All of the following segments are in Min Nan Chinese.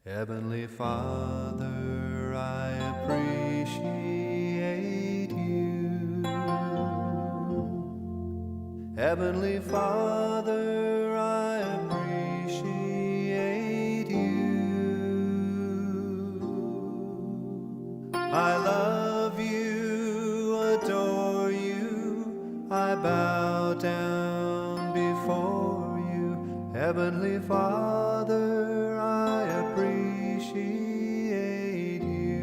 Heavenly Father, I appreciate you. Heavenly Father, I appreciate you. I love you, adore you, I bow down before you. Heavenly Father, I appreciate you.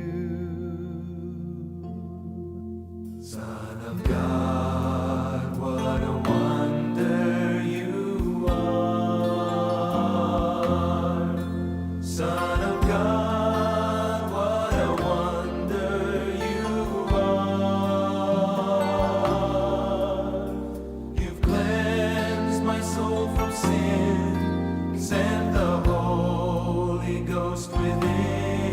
Son of God, what a wonder you are. Son of God, what a wonder you are. You've cleansed my soul from sin, sent the Holy Ghost within.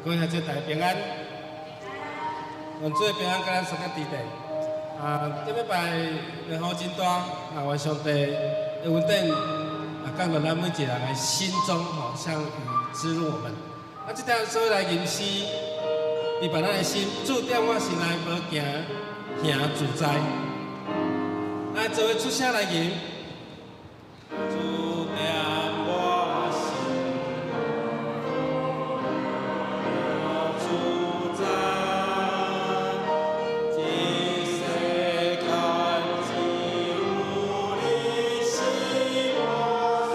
各位兄弟大家平安，願主的平安佮咱相佮佇咧。頂禮拜落雨真大，願上帝的恩典降到咱每一個人的心中，吼，像雨滋潤我們。這點所以來吟詩，預備咱的心，主踮我心內無驚行自在。來，做伙出聲來吟。主踮我心無自在，這世間只有你是我所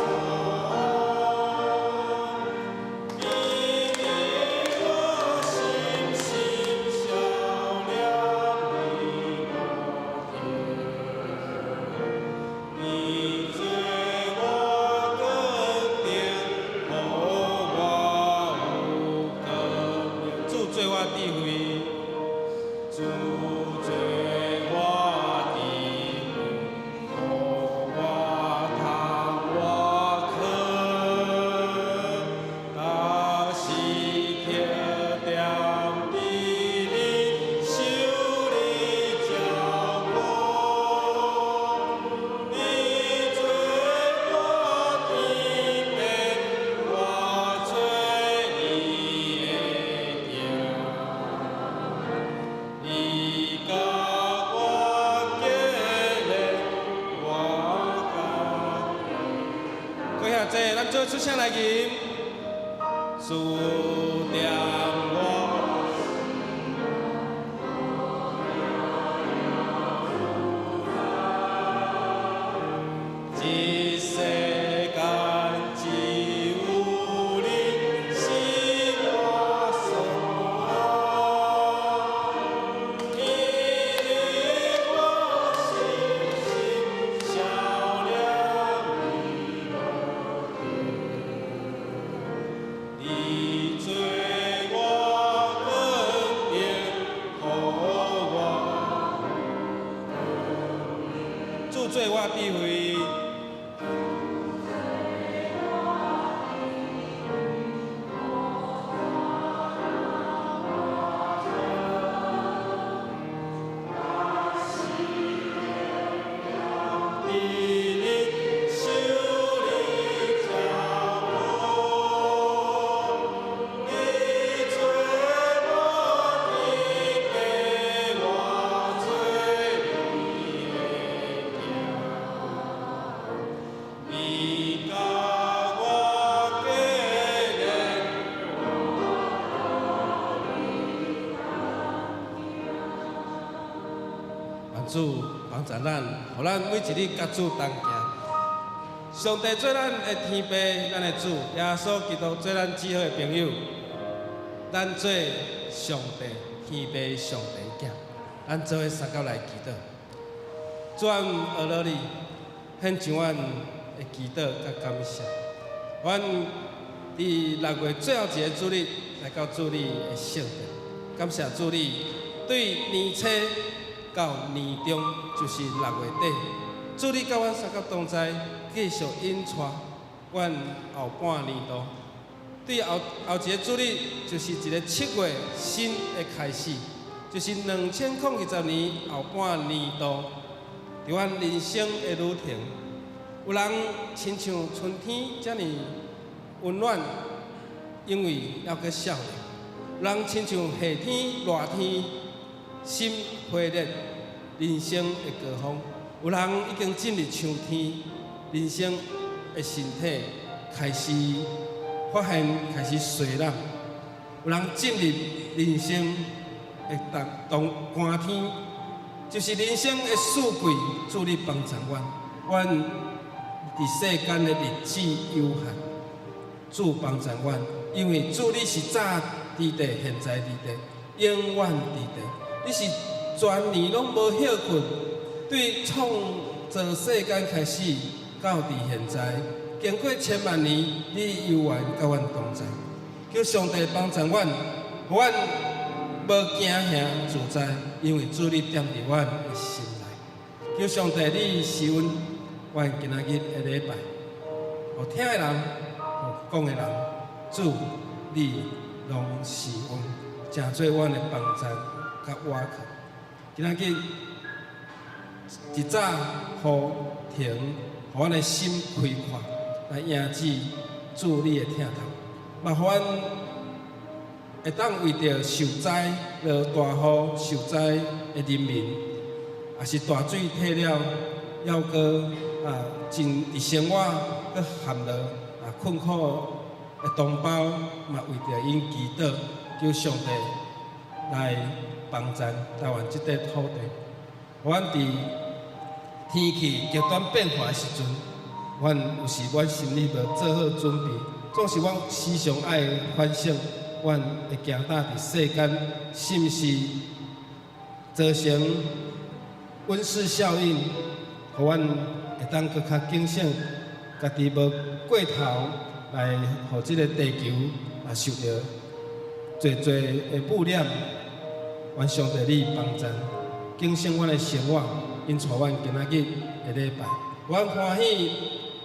愛，你我心心相連你做我堅定，予我有光明。主做我智慧，主做我智慧，予我通活去，逐時刻踮佇你受你照顧，你做我天父，我做你的囝。你共我結連，我共。各位兄弟，咱做出聲來吟。主踮我。這世間只有你是我所愛，你我心心相連你做我堅定，予我。主做我智慧。佇你受你照顧，你做我天父，我做你的囝。你共我結連。願主幫助咱，予咱每一日佮主同行。上帝做咱的天父，咱的主耶穌基督做咱至好的朋友。咱做上帝天父上帝的囝，咱做伙相佮來祈禱。主啊，阿羅你，獻上阮的祈禱佮感謝。阮佇6月最後一个主日來到主你的聖殿，感謝主你對年初到年中就是6月底，主你佮阮相佮同在，繼續引帶阮後半年度。對後後一个主日就是一個7月新的開始，就是2020年後半年度，佇阮人生的旅程，有人親像春天遮爾溫暖，因為猶閣少年；有人親像夏天熱天，心火熱，人生的高峰；有人已經進入秋天，人生的身體開始發現開始衰老；有人進入人生的冬冬寒天，就是人生的四季，主你幫助阮，阮佇世間的日子有限，主幫助阮，因為主你是早佇地，現在佇地，永遠佇地，你是全年攏無歇睏，對創造世間開始到佇現在，經過千萬年，你猶原佮阮同在。求上帝幫助阮，予阮無驚嚇自在，因為主你踮佇阮的心內。求上帝你賜阮，阮今仔日的禮拜，予聽的人，予講的人，主你攏攏是用誠做阮的幫贊佮倚靠。今仔日一早雨停，予阮的心開闊，來迎接主你的疼痛，嘛予阮會當為著受災落大雨受災的人民，也是大水退了，猶閣啊真佇生活閣陷落啊困苦的同胞，嘛為著𪜶祈禱，求上帝來幫贊台灣這塊土地。阮佇天氣極端變化的時陣，阮有時阮心裡無做好準備，總是阮時常愛反省，阮的行踏佇世間是毋是造成溫室效應，予阮會當閣較警醒，家己無過頭來予這個地球也受著濟濟的污染。願上帝你幫贊，警醒阮的生活，引帶阮今仔日的禮拜，阮歡喜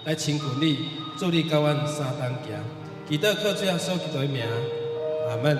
來親近你，主你佮阮相同行，祈禱靠主耶穌基督的名，阿門。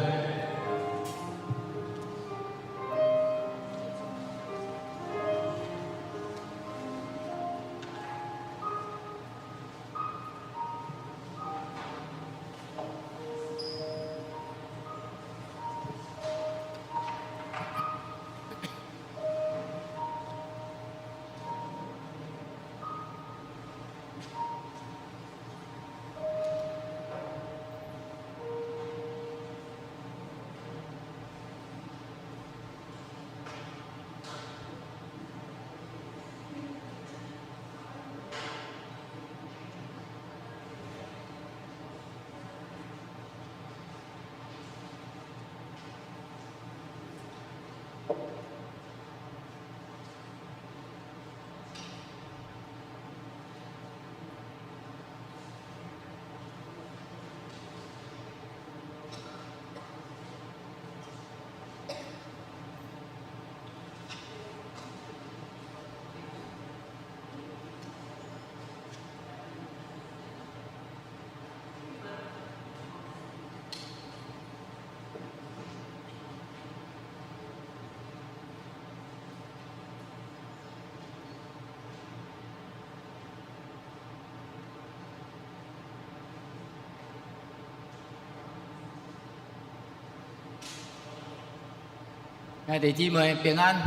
兄弟姊妹平安。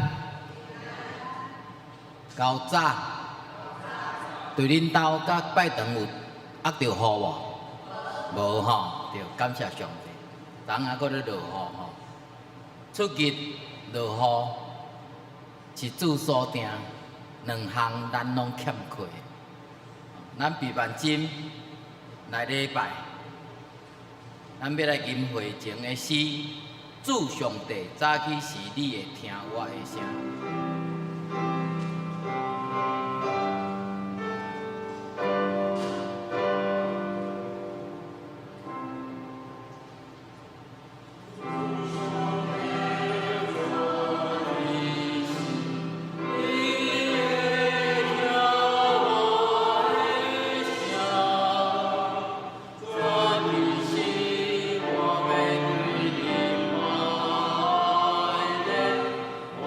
較早對恁兜佮拜堂有壓著雨無？無吼，對，感謝上帝。昨昏閣咧落雨吼，出日落雨是主所定，兩項咱攏欠缺。咱避萬針來禮拜，咱欲來吟會前的詩。主上帝，早起時你會聽我的聲。我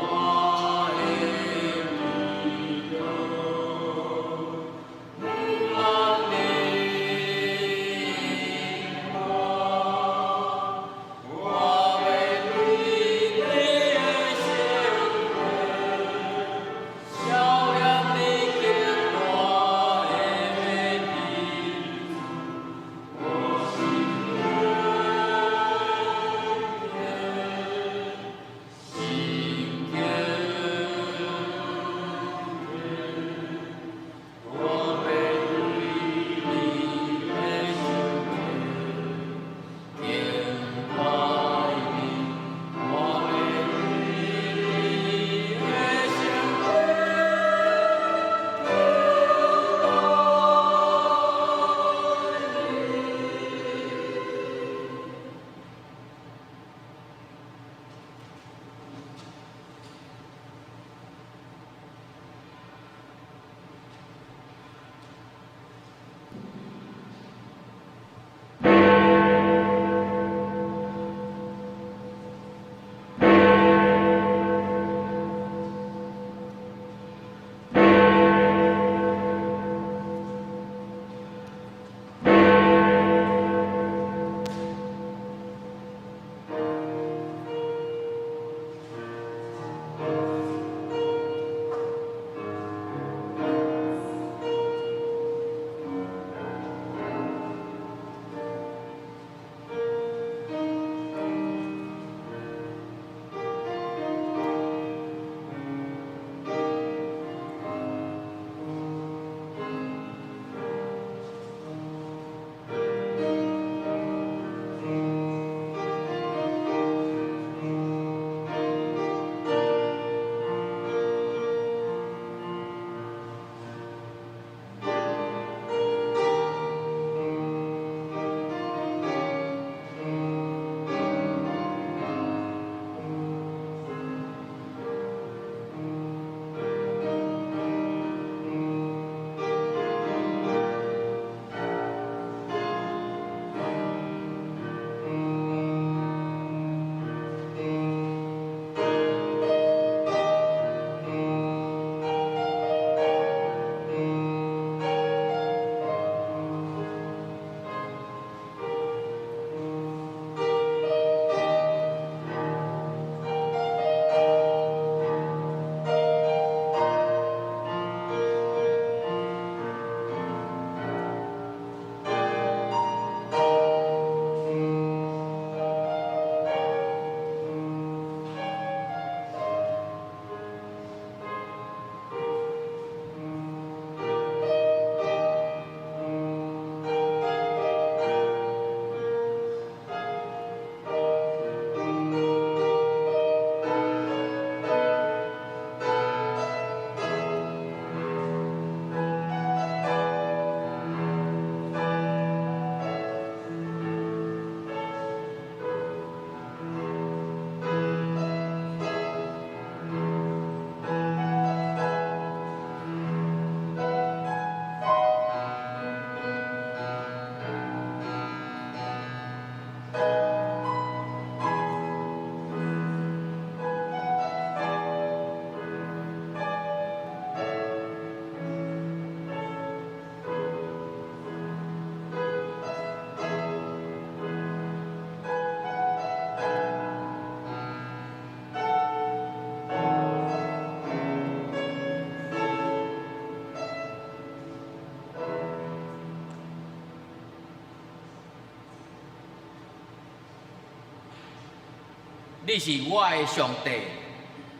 你是我的上帝，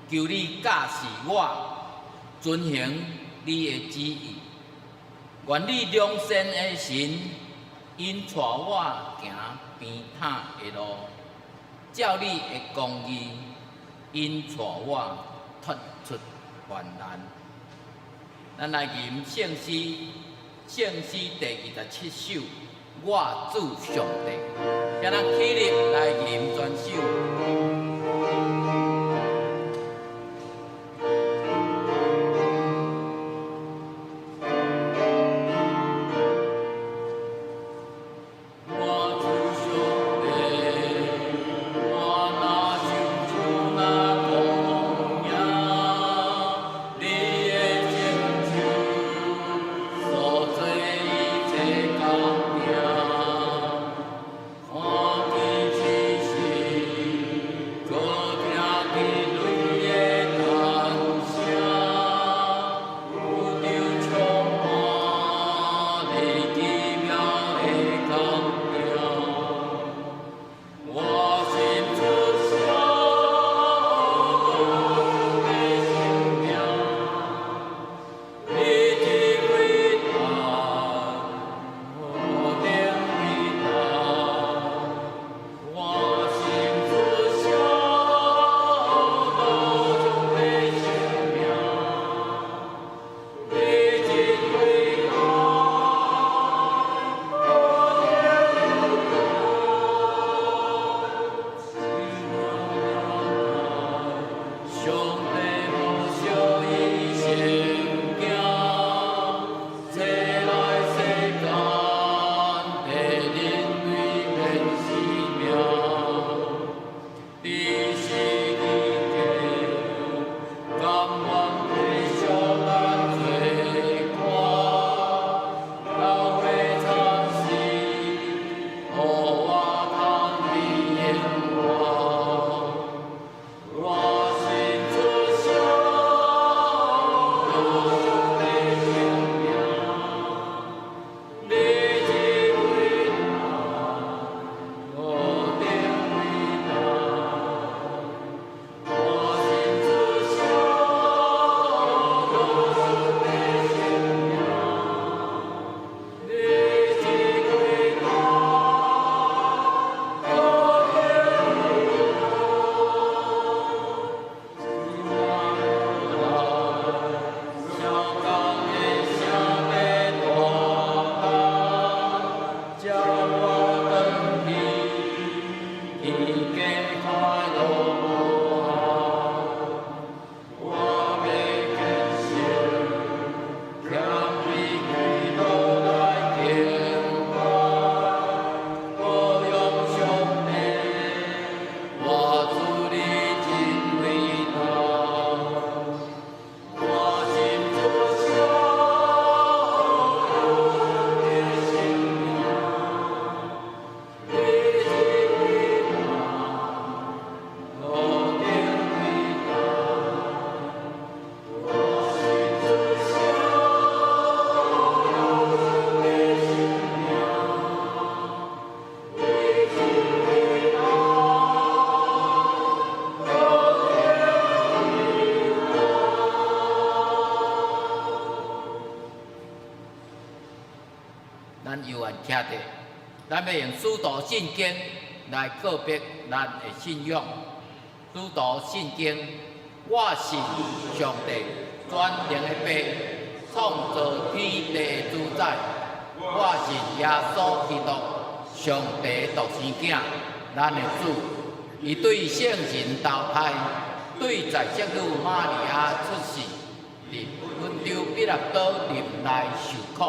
求你教示我，遵行你的旨意。愿你良善的神引带我行平坦的路，照你的公义引带我脫出患難。咱來吟聖詩，聖詩第27首，我主上帝。請咱起立來吟全首。徛佇，咱欲用使徒信經來告別咱的信仰。使徒信經，我信上帝全能的父，創造天地的主宰。我信耶穌基督，上帝獨生囝，咱的主。伊對聖神投胎，對在聖女瑪利亞出世，佇本丟彼拉多入內受苦，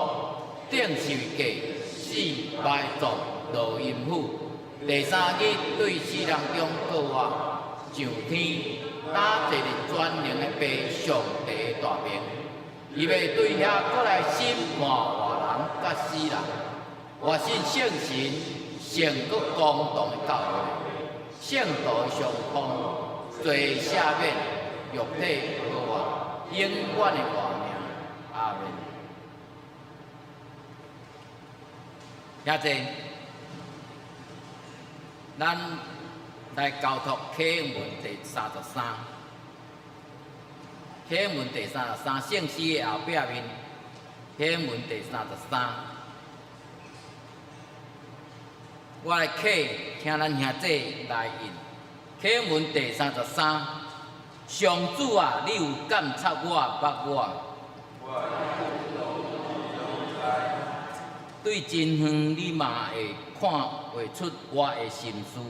釘十字架，死埋葬落陰府，第三日對死人中復活，上天，搭坐佇全能的父上帝的大爿。伊欲對遐閣來審判活人佮死人。我信聖神，聖閣公同的教會，聖徒的相通，罪赦免，肉體復活，永遠的活命。阿們。兄弟，咱來交託啟應文第三十三，啟應文第三十三，聖詩的後壁面，啟應文第三十三，我來啟，請咱兄弟來印。啟應文第三十三，上主啊，你有監察我，捌我。對真遠，你嘛會看會出我的心思。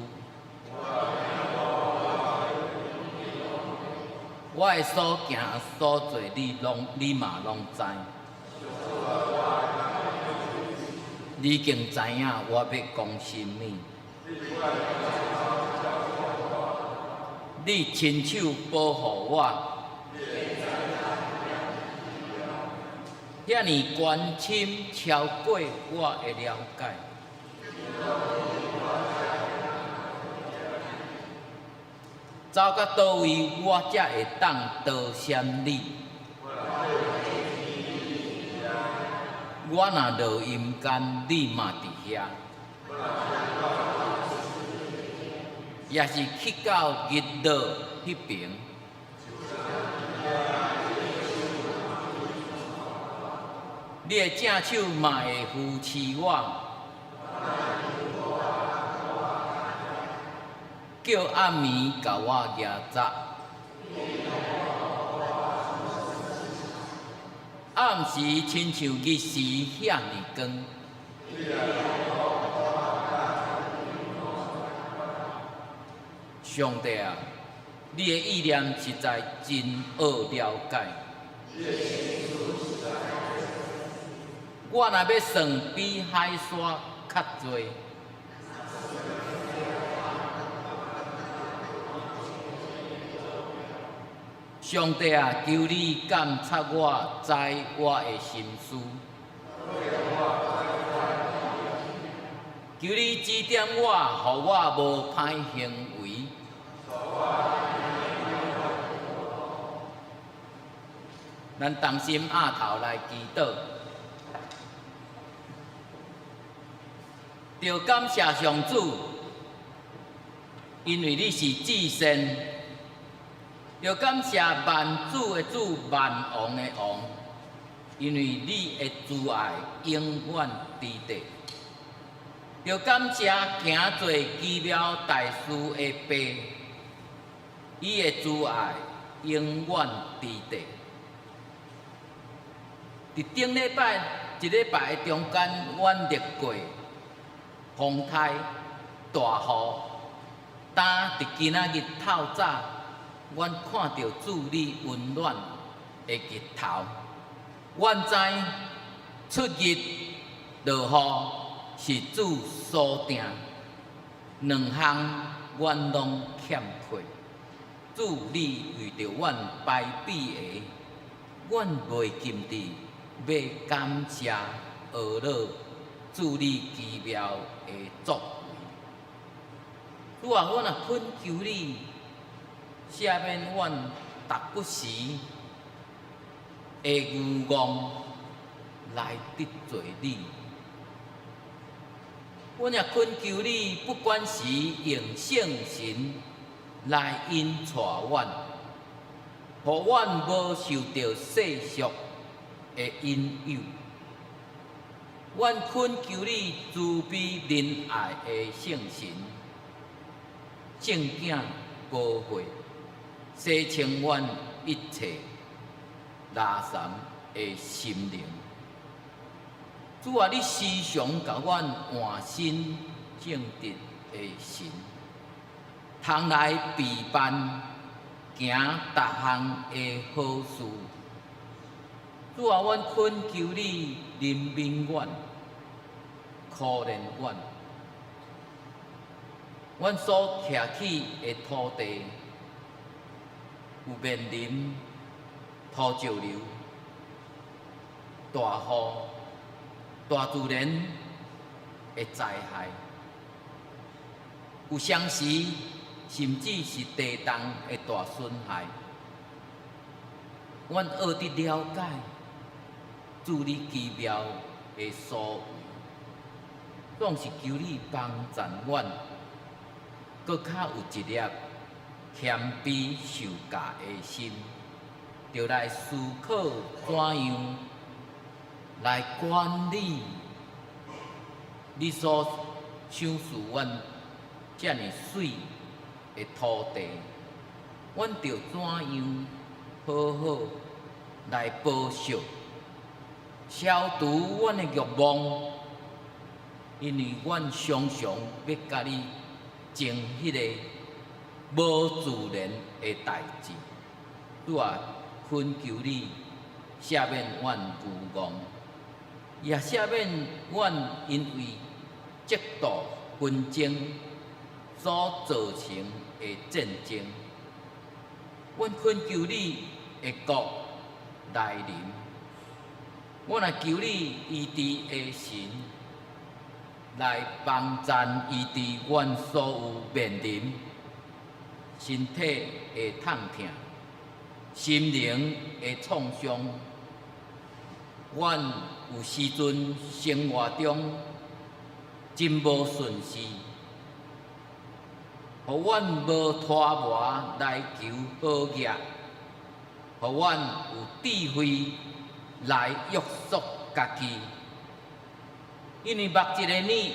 我的所行所做，你攏你嘛攏知。你已經知影我欲講啥物。你親手保護我。遐爾關心超過我的了解。走到佗位，我才會當多謝你。我若落陰間，你嘛佇遐。也是去到日落彼爿。你的正手嘛會扶持我，叫暗暝共我夯實。暗時親像日時遐爾光。上帝啊，你的意念實在真奧了解。我若欲算比海沙較濟。上帝啊，求你監察我，知我的心思。求你指點我，予我無歹行為。咱同心徼頭來祈禱。著感謝上主，因為你是至善。著感謝萬主的主，萬王的王，因為你的慈愛永遠佇地。著感謝行做奇妙大事的父，伊的慈愛永遠佇地。佇頂禮拜一禮拜的中間，阮歷過風颱、大雨，但佇今仔日透早，阮看著主你溫暖的日頭，阮知出日落雨是主所定，兩項阮攏欠缺。主你為著阮排比的，阮袂禁得欲感謝呵咾主你奇妙的作為。主啊，阮若懇求你，赦免阮逐不時的愚戇來得罪你。阮也懇求你，不管時用聖神來引帶阮，予阮無受著世俗的引誘。阮懇求你慈悲仁愛的聖神，聖囝寶血，洗清阮一切垃圾的心靈。主啊，你時常共阮換新正直的心，通來備辦行逐項的好事。主啊，阮懇求你憐憫阮，可憐阮。阮所徛起的土地，有面臨土石流、大雨、大自然的災害，有相時甚至是地動的大損害。阮學得了解主你奇妙的所為，總是求你幫贊阮，閣較有一粒謙卑受教的心，著來思考怎樣來管理你所賞賜阮遮爾媠的土地，阮著怎樣好好來保守，消除阮的欲望，因為阮常常欲共你爭彼个無自然的代誌。主啊，懇求你赦免阮愚戇，也赦免阮因為嫉妒紛爭所造成的戰爭。阮懇求你的國來臨，阮也求你醫治的神來幫贊醫治阮所有面臨身體的痛疼、心靈的創傷。阮有時陣生活中真無順遂，予阮無拖磨來求好業，予阮有智慧來約束家己。因為目一个眼，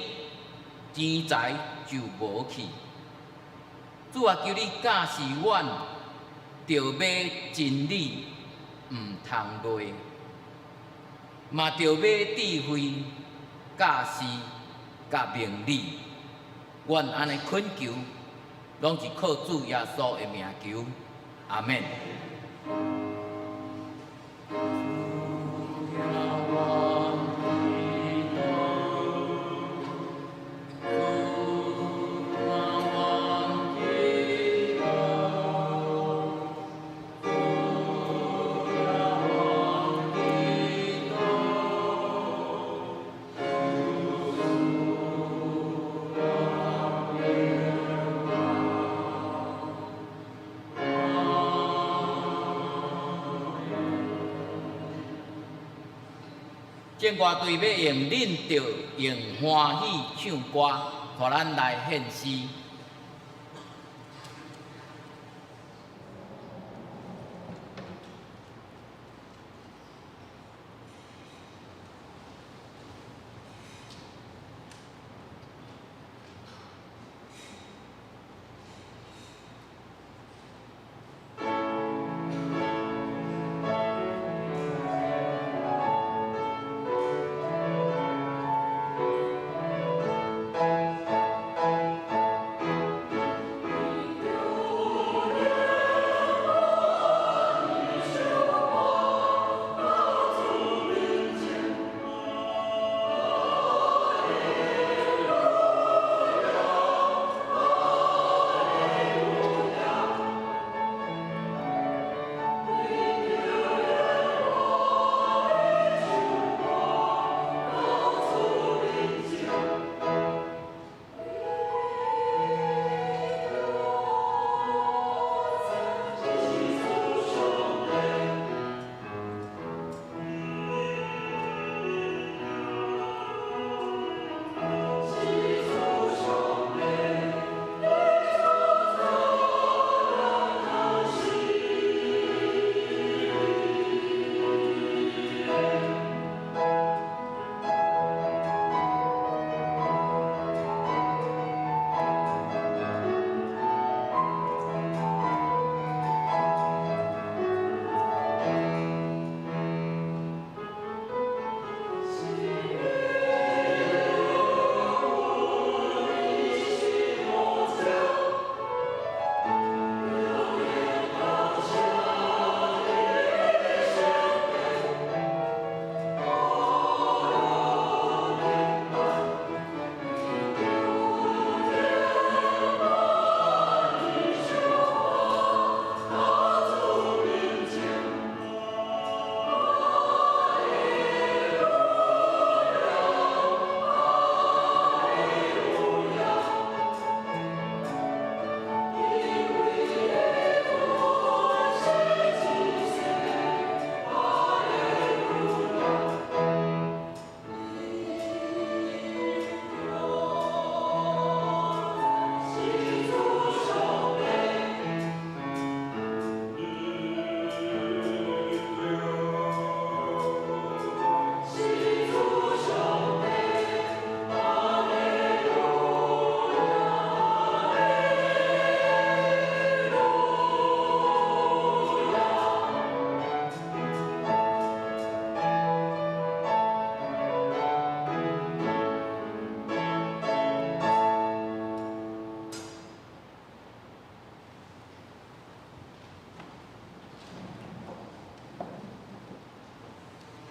錢財就無去。主啊，求你教示阮，著買真理，毋通賣；嘛著買智慧，教示佮明理。阮按呢懇求，攏是靠主耶穌的名求。阿們。正歌隊欲用恁著用歡喜唱歌，予咱來獻詩。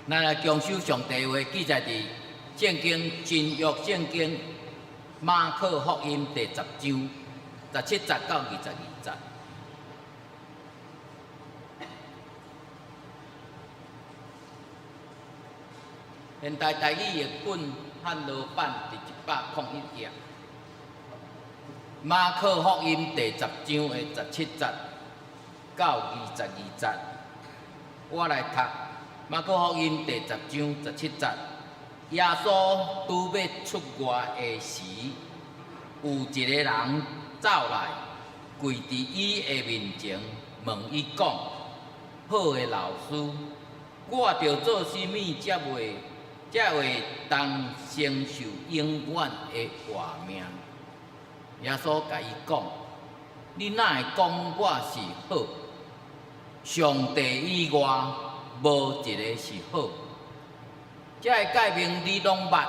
咱來恭守上帝話，記載佇聖經新約聖經馬可福音第十章17節到22節。現代台語譯本漢羅版佇101頁。馬可福音第十章的17節到22節，我來讀。馬可福音第十章十七節，耶穌拄欲出外的時，有一个人走來，跪佇伊的面前，問伊講：好的老師，我著做啥物才會當承受永遠的活命？耶穌共伊講：你哪會講我是好？上帝以外，無一个是好。這个誡命你攏捌，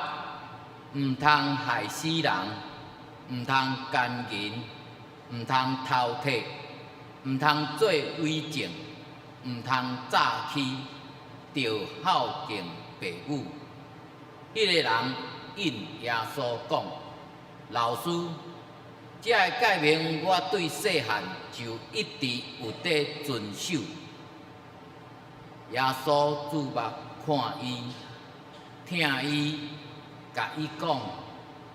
毋通害死人，毋通姦淫，毋通偷提，毋通做偽證，毋通詐欺，著孝敬父母。彼个人應耶穌講：老師，這个誡命我對細漢就一直有佇遵守。耶穌注目看伊，疼伊，共伊講：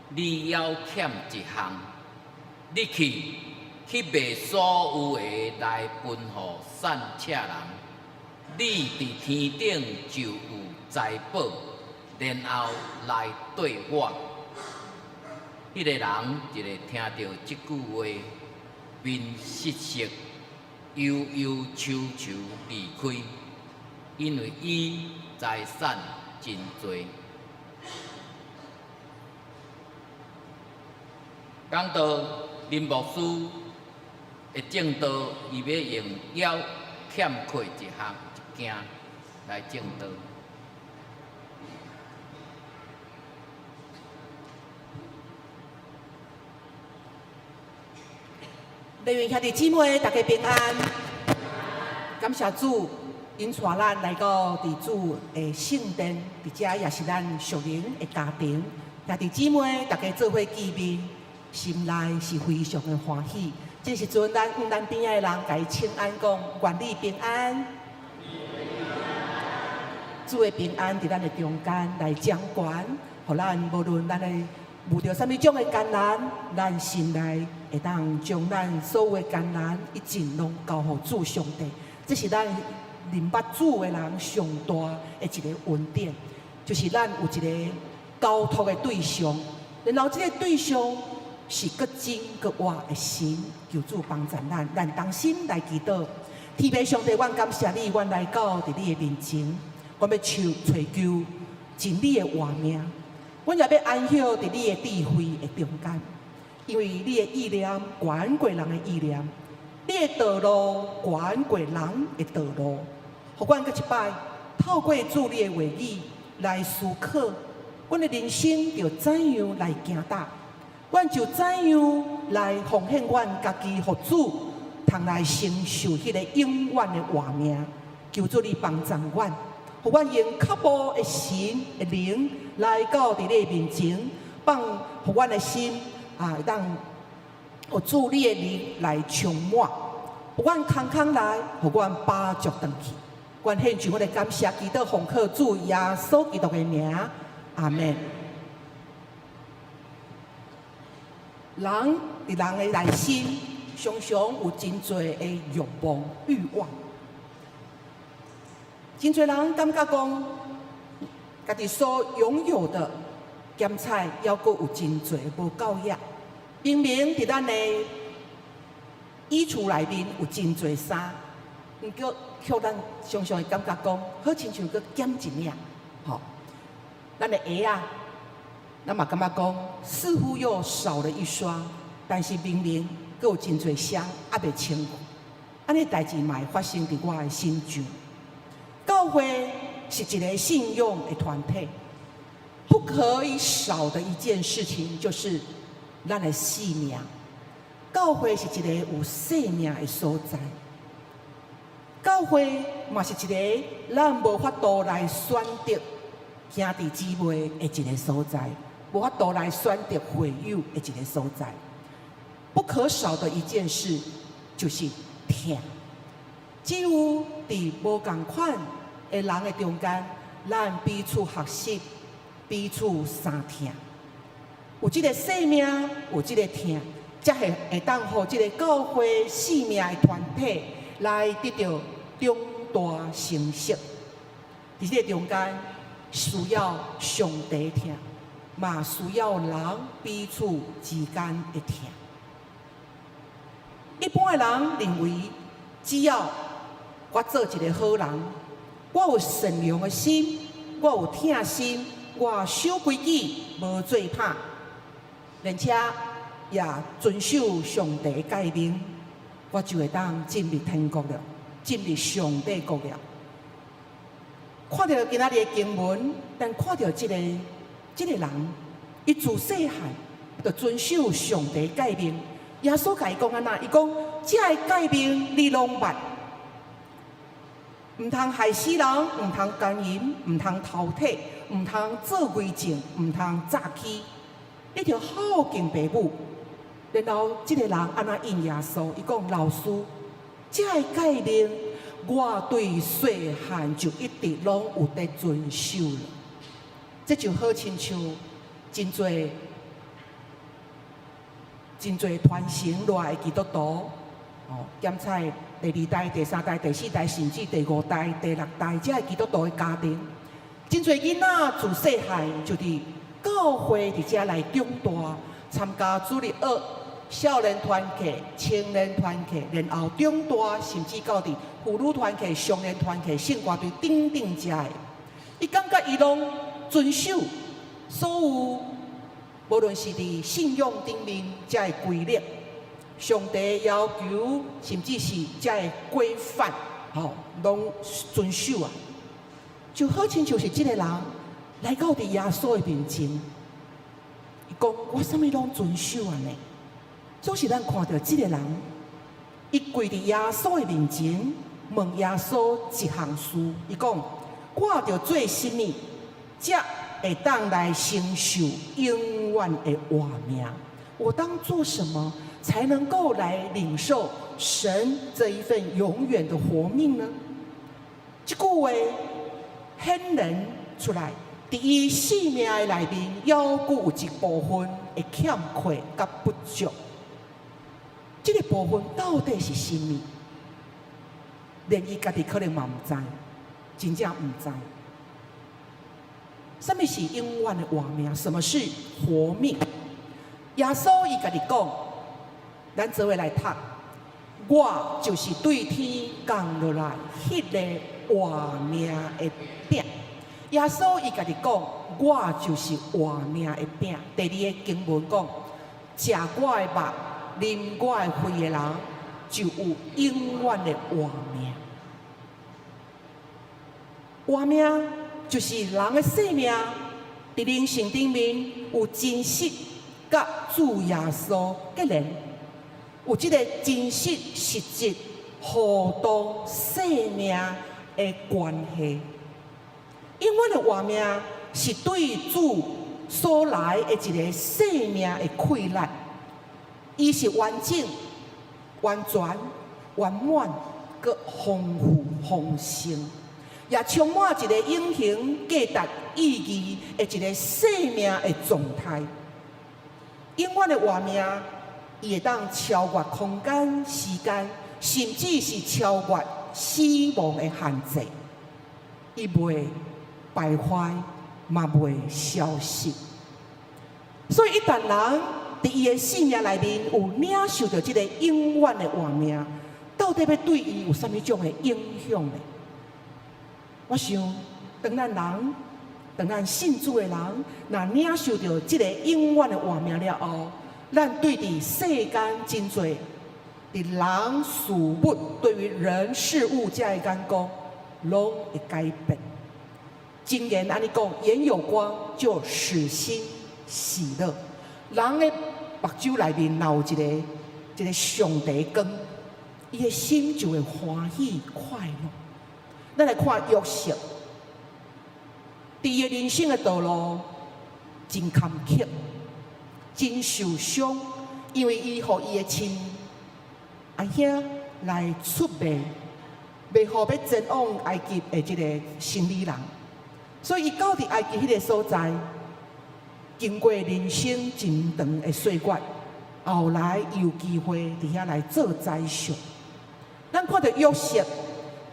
你猶欠一項，你去去賣所有的來分予散赤人，你佇天頂就有財寶，然後來綴我。彼个人一下聽著這句話，面失色，憂憂愁愁離開，因為伊財產真濟。講到林牧師的證道，伊欲用猶欠缺一項一件來證道。禮願兄弟姊妹，大家平安。感謝主，𪜶帶咱來到佇主的聖殿，佇遮也是咱屬靈的家庭。兄弟姊妹，大家做伙見面，心內是非常的歡喜。這時陣，咱向咱邊仔的人，共伊請安講，願你平安。主的平安佇咱的中間來掌權，予咱無論咱的遇著啥物種的艱難，咱心內會當將咱所有的艱難一盡攏交予主上帝。這是咱認捌主的人上大的一个恩典，就是咱有一个交託的對象，然後這个對象是閣真閣活的神，求主幫助咱，咱同心來祈禱。天父上帝，阮感謝你，阮來到佇你的面前，阮欲求揣求盡你的活命，阮也欲安歇佇你的智慧的中間，因為你的意念懸過人的意念，你的道路懸過人的道路。予阮閣一擺透過主你的話語來思考，阮的人生著怎樣來行踏，阮就怎樣來奉獻阮家己，予主通來承受彼个永遠的活命。求主你幫助阮，予阮用渴慕的心的靈來到佇你的面前，放予阮的心啊，會當予主你的靈來充滿，予阮空空來，予阮飽足轉去。阮獻上阮的感謝，祈禱奉靠主耶穌基督的名，阿們。人佇人的內心，常常有真濟的慾望、欲望。真濟人感覺講，家己所擁有的兼采猶閣有真濟無夠額。明明佇咱的衣櫥內面有真濟衫，毋過卻咱常常會感覺講，好親像閣減一領，吼。咱的鞋仔，咱嘛感覺講，似乎又少了一雙，但是明明閣有真濟雙猶未穿過。按呢代誌嘛會發生佇我的身上。教會是一个信仰的團體，不可以少的一件事情就是咱的性命。教會是一个有生命的所在。教會嘛是一个咱無法度來選擇兄弟姊妹的一个所在，無法度來選擇會友的一个所在。不可少的一件事就是疼。只有佇無仝款的人的中間，咱彼此學習，彼此相疼。有這个生命，有這个疼，才會會當予這个教會生命的團體來得著長大成熟。佇這个中間，需要上帝疼，嘛需要人彼此之間的疼。一般的人認為，只要我做一个好人，我有善良的心，我有疼心，我守規矩，無做歹，而且也遵守上帝誡命，我就會當進入天國了，進入上帝國了。看著今仔日的經文，但看著這个人，伊自細漢就遵守上帝誡命。耶穌共伊講按怎？伊講：這个誡命你攏捌，毋通害死人，毋通姦淫，毋通偷提，毋通做偽證，毋通詐欺。你著孝敬爸母。然後這个人按怎應耶穌？伊講：老師，這个誡命我對細漢就一直攏有佇遵守了。這就好親像真濟真濟傳承落來的基督徒，哦，檢採第二代、第三代、第四代，甚至第五代、第六代，這个基督徒的家庭，真濟囡仔自細漢就佇教會佇遮來長大，參加主日學、少年團契、青年團契，然後長大，甚至到佇婦女團契、少年團契、聖歌隊等等遮的，伊感覺伊攏遵守所有，無論是佇信仰頂面遮个規律，上帝要求，甚至是遮个規範，吼，攏遵守啊。就好親像是這个人來到佇耶穌的面前，伊講我啥物攏遵守啊呢？總是咱看著這个人，伊跪佇耶穌的面前，問耶穌一項事，伊講我著做啥物，才會當來承受永遠的活命？我當做什麼，才能夠來領受神這一份永遠的活命呢？這句話顯現出來，佇伊生命的內面，猶閣有一部分的欠缺佮不足。這个部分到底是啥物？連伊家己可能嘛毋知，真正毋知。啥物是永遠的活命？什麼是活命？耶穌伊家己講，咱做伙來讀，我就是對天降落來彼个活命的餅。耶穌伊家己講，我就是活命的餅。第二个經文講，食我的肉、啉我的血的人，就有永遠的活命。活命就是人的生命，佇靈性頂面有真實佮主耶穌結連，有這个真實實質互動生命的關係。永遠的活命是對主所來的一个生命的氣力，伊是完整、完全、圓滿、閣豐富、豐盛，也充滿一个永恆價值意義的一个生命的狀態。永遠的活命，伊會當超越空間、時間，甚至是超越死亡的限制。伊袂敗壞，嘛袂消失。所以一旦人佇伊的生命內面有領受著這个永遠的活命，到底欲對伊有啥物種的影響呢？我想，當咱人，當咱信主的人，若領受著這个永遠的活命了後，咱對佇世間真濟佇人事物，對於人事物這个眼光，攏會改變。箴言按呢講，眼有光就使心喜樂。人的目睭內面若有一个上帝光，伊的心就會歡喜快樂。咱來看約瑟，佇伊的人生的道路真坎坷，真受傷，因為伊予伊的親阿兄來出賣，賣予欲前往埃及的這個生理人，所以伊到佇埃及彼個所在，經過人生真長的歲月，後來伊有機會佇遐來做宰相。咱看著約瑟，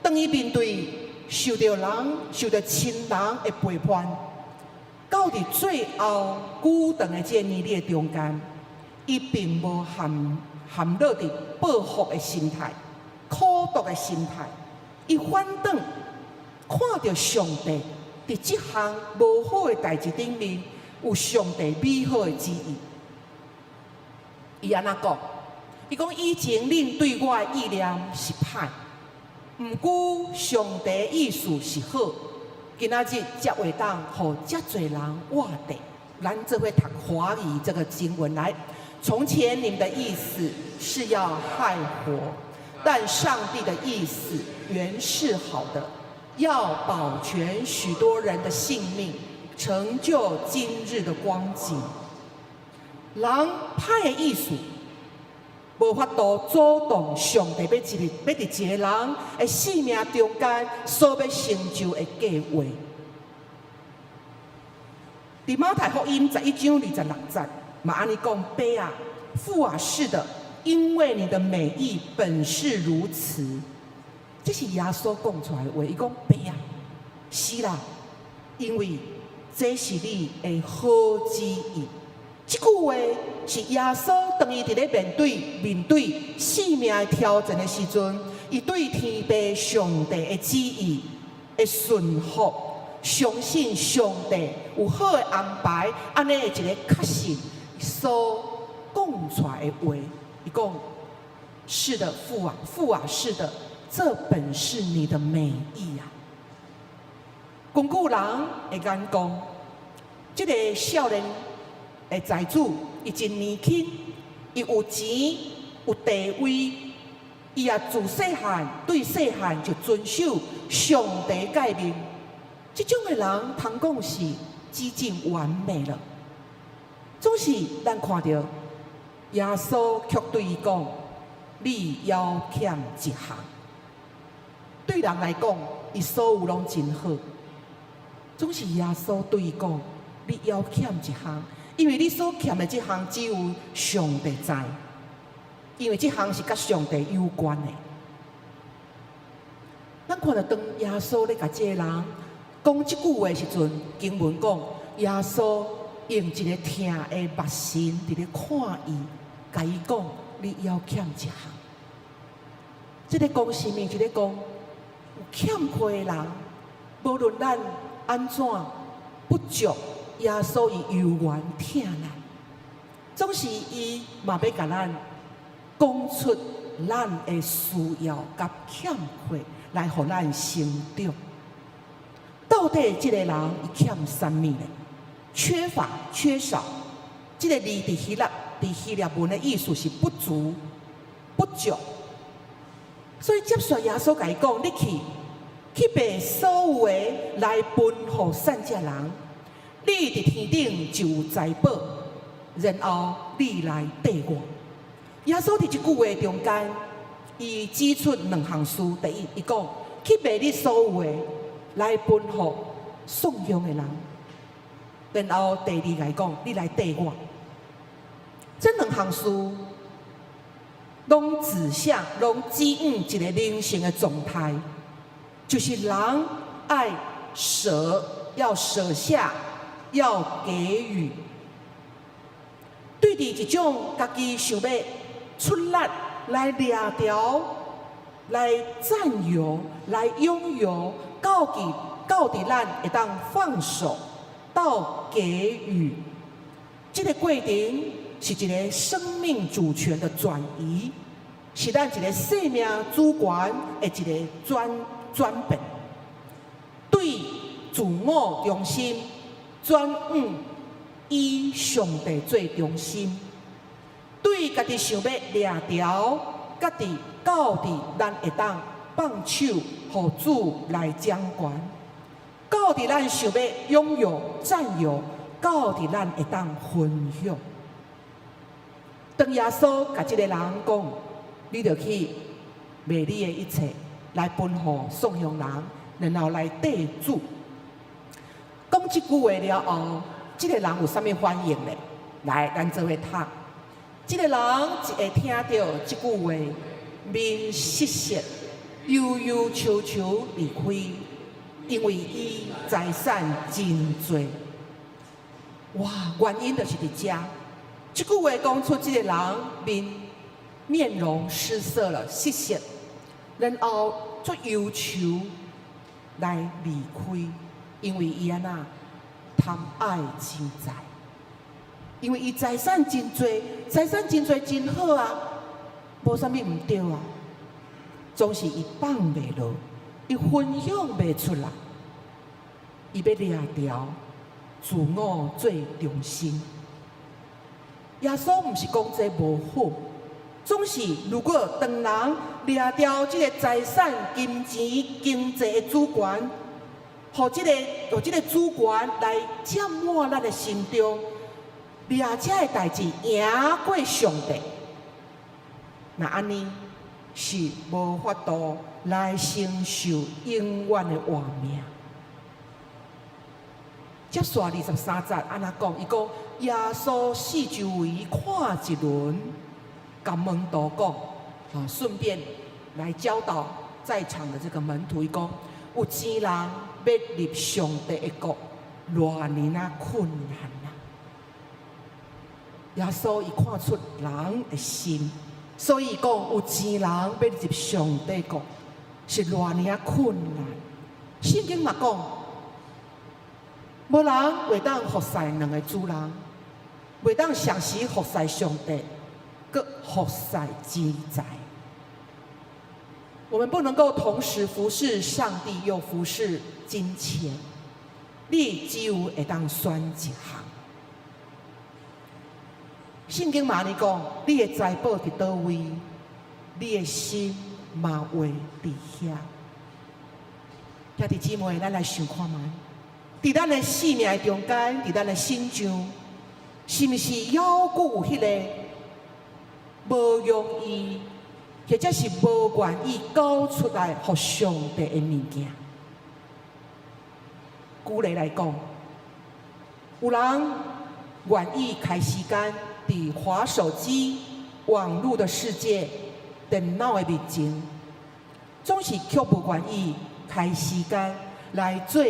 當伊面對受著人、受著親人的背叛，到佇最後久長的這個年日的中間，伊並無陷落佇報復的心態、苦毒的心態，伊反轉看著上帝佇這項無好的代誌頂面，有上帝美好的旨意。伊按怎講？伊講以前恁對我的意念是歹，毋過上帝意思是好。今仔日才會當予遮濟人活著。咱做伙讀華語這個經文來。從前你們的意思是要害我，但上帝的意思原是好的，要保全許多人的性命，成就今日的光景。人歹的意思，無法度阻擋上帝欲一個欲佇一個人的性命中間所欲成就的計劃。佇馬太福音11章26節，嘛按呢講：爸啊，父啊，是的，因為你的美意本是如此。這是耶穌講出來的話，伊講爸啊，是啦，因為這是你的好旨意。這句話是耶穌當伊佇咧面對生命的挑戰的時陣，伊對天父上帝的旨意的順服，相信上帝有好的安排，按呢的一個確信所講出來的話。伊講：是的，父啊，父啊，是的，這本是你的美意啊。根據人的眼光，這個少年的財主，伊真年輕，伊有錢，有地位，伊也自細漢對細漢就遵守上帝誡命。這種的人，通講是幾近完美了。總是咱看著耶穌卻對伊講：你猶欠一項。對人來講，伊所有攏真好。總是耶穌對伊講：你猶欠一項，因為你所欠的這項只有上帝知，因為這項是佮上帝有關的。咱看著當耶穌咧共這個人講這句話的時陣，經文講耶穌用一個疼的目神佇咧看伊，共伊講：你猶欠一項。這个講啥物？這个講有欠缺的人，無論咱按怎不足，耶穌伊猶原疼咱，總是伊嘛欲共咱講出咱的需要佮欠缺，來予咱成長。到底這個人伊欠啥物呢？缺乏、缺少，這個字佇希臘文的意思是不足、不足。所以接續耶穌共伊講：你去賣所有的來分予散食人，你佇天頂就有財寶，然後你來綴我。耶穌佇這句話中間，伊指出兩項事。第一，伊講去賣你所有的來分予送養的人，然後第二來講，你來綴我。這兩項事攏指向，攏指向一個人生的狀態，就是人愛捨，要捨下，要給予。對佇一種家己想欲出力來掠著、來佔有、來擁有，到佇咱會當放手，到給予，這個過程是一個生命主權的轉移，是咱一個生命主權的一個轉變，對自我中心轉往以上帝做中心，對家己想欲掠著家己到佇咱會當放手，予主來掌權；到佇咱想欲擁有、佔有，到佇咱會當分享。當耶穌共這个人講，你著去賣你的一切，來分予喪窮人，然後來綴主。講這句話了後，這个人有啥物反應咧？來，咱做伙讀。這个人一會聽著這句話，面失色，憂憂愁愁離開，因為伊財產真濟。哇，原因就是佇遮。這句話講出，這个人面容失色了，失色，然後足憂愁來離開，因為伊按怎貪愛錢財，因為伊財產真濟，財產真濟真好啊，無啥物毋對啊，總是伊放袂落，伊分享袂出來，伊欲掠牢自我做中心。耶穌毋是講這無好，總是如果當人掠牢這个財產、金錢、經濟的主權，予這个主權來佔滿咱的心中，掠這个代誌贏過上帝，若按呢是無法度來承受永遠的活命。接續23節按怎講？伊講耶穌四周圍看一輪，共門徒講，啊，順便來教導在場的這個門徒，伊講有錢人欲入上帝的國，偌爾仔困難啊！耶穌伊看出人的心，所以講有錢人欲入上帝國是偌爾仔困難。聖經嘛講，無人會當服侍兩个主人，袂當同時服侍上帝，閣服侍錢財。我們不能夠同時服侍上帝又服侍金錢，你只有會當選一項。聖經嘛按呢講，你的財寶佇佗位，你的心嘛會佇遐。兄弟姊妹，咱來想看覓，佇咱的生命中間，佇咱的身上，是毋是猶閣有彼个無容易，或者是無願意交出來予上帝的物件？舉例來講，有人願意開時間佇滑手機、網路的世界、電腦的面前，總是卻無願意開時間來做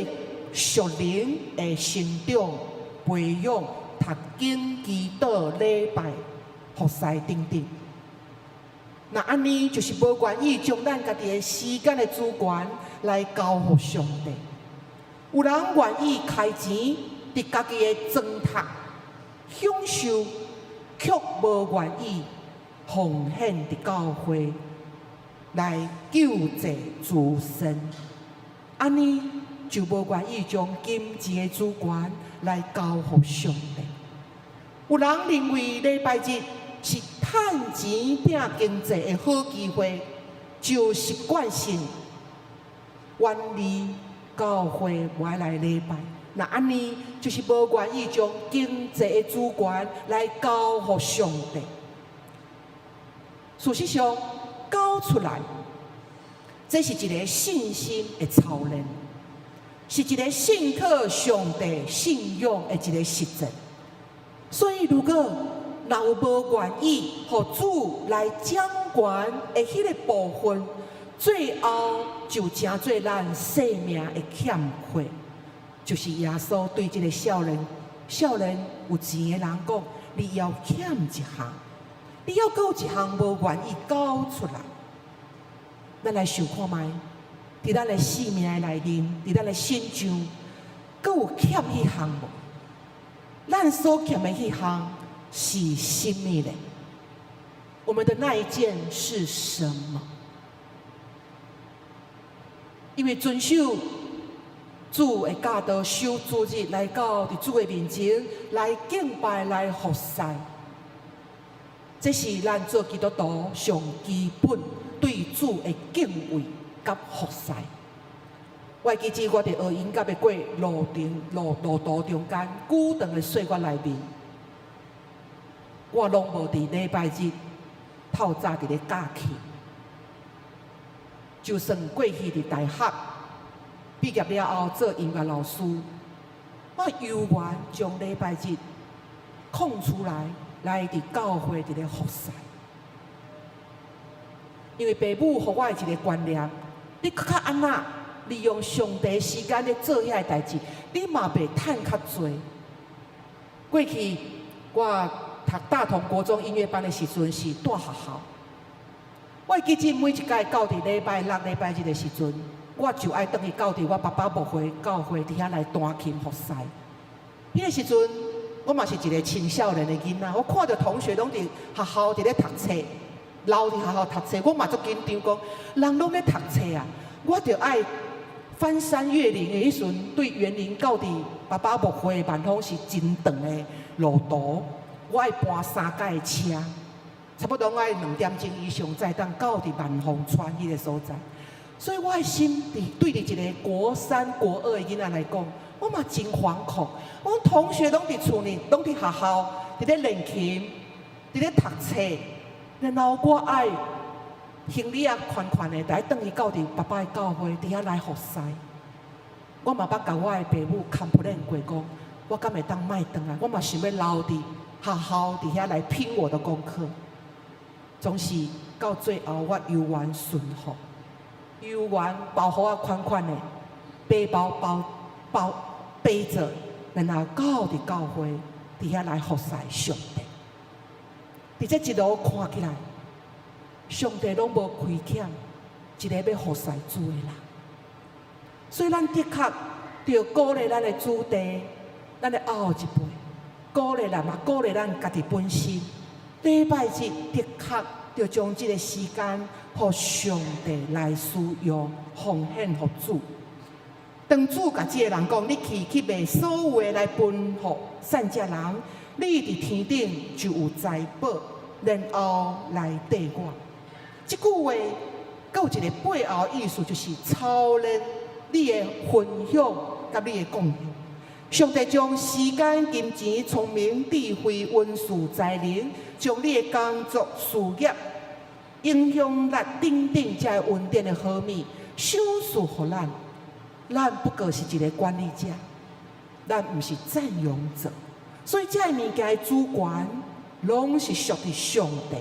屬靈的成長、培養、讀經、祈禱、禮拜、服侍等等。若按呢，就是無願意將咱家己的時間的主權來交予上帝。有人願意開錢佇家己的裝讀享受，卻無願意奉獻佇教會來救濟子孫。按呢就無願意將金錢的主權來交予上帝。有人認為禮拜日是趁錢拼經濟的好機會，就習慣性遠離教會，無愛來禮拜。若按呢，就是無願意將經濟的主權來交予上帝。事實上，交出來，這是一个信心的操練，是一个信靠上帝信仰的一个實踐。所以，如果若有無願意予主來掌權的彼个部分，最後就成做咱生命的欠缺。就是耶穌對這个少年有錢的人講：你猶欠一項，你猶閣有一項無願意交出來。咱來想看覓，佇咱的生命內面，佇咱的身上，閣有欠彼項無？咱所欠的彼項是啥物咧？我們的那一件是什麼？因為遵守主的教導，守主日來到佇主的面前來敬拜、來服侍。這是咱做基督徒上基本對主的敬畏佮服侍。我記得我佇學音樂的過路程路路途中間，久長的歲月內面，我攏無佇禮拜日透早佇咧教琴。就算過去佇大學畢業了後做音樂老師，我猶原將禮拜日空出來，來佇教會佇咧服侍。因為爸母予我的一個觀念，你閣較按怎利用上帝時間咧做遐个代誌，你嘛袂趁較濟。過去我讀大同國中音樂班的時陣是蹛學校，我會記得每一擺到佇禮拜六、禮拜日的時陣，我就愛轉去到佇我爸爸牧會教會佇遐來彈琴服侍。彼個時陣，我嘛是一個青少年的囡仔，我看著同學攏佇學校佇咧讀冊，留佇學校讀冊，我嘛足緊張，講人攏咧讀冊啊，我著愛翻山越嶺的彼時陣，對員林到佇爸爸牧會萬豐是真長的路途，我愛搬三擺的車，差不多愛2點鐘以上才會當到佇萬豐村彼個所在。所以我的心佇對佇一個國三、國二的囡仔來講，我嘛真惶恐。阮同學攏佇厝裡，攏佇學校，佇咧練琴，佇咧讀冊，然後我愛行李仔寬寬的，愛轉去到佇爸爸的教會，佇遐來服侍。我嘛捌共我的爸母 complain 過，講我敢會當莫轉來，我嘛想欲留佇學校佇遐來拼我的功課。總是到最後，我猶原順服，猶原包袱仔寬寬的，背包包包背著，然後到佇教會佇遐來服侍上帝。佇這一路看起來，上帝攏無虧欠一個欲服侍主的人。所以咱的確著鼓勵咱的子弟，咱的後一輩，鼓勵咱嘛，鼓勵咱家己本身。禮拜日的確著將這個時間，予上帝來使用，奉獻予主。當主共這个人講，你去去賣所有的來分予散食人，你佇天頂就有財寶，然後來綴我。這句話，閣有一個背後意思，就是操練你的分享佮你的貢獻。上帝將時間、金錢、聰明、智慧、恩賜、才能，將你的工作、事業、影響力等等這个恩典的好物，賞賜予咱。咱不過是一個管理者，咱毋是佔有者。所以這个物件的主權，攏是屬佇上帝。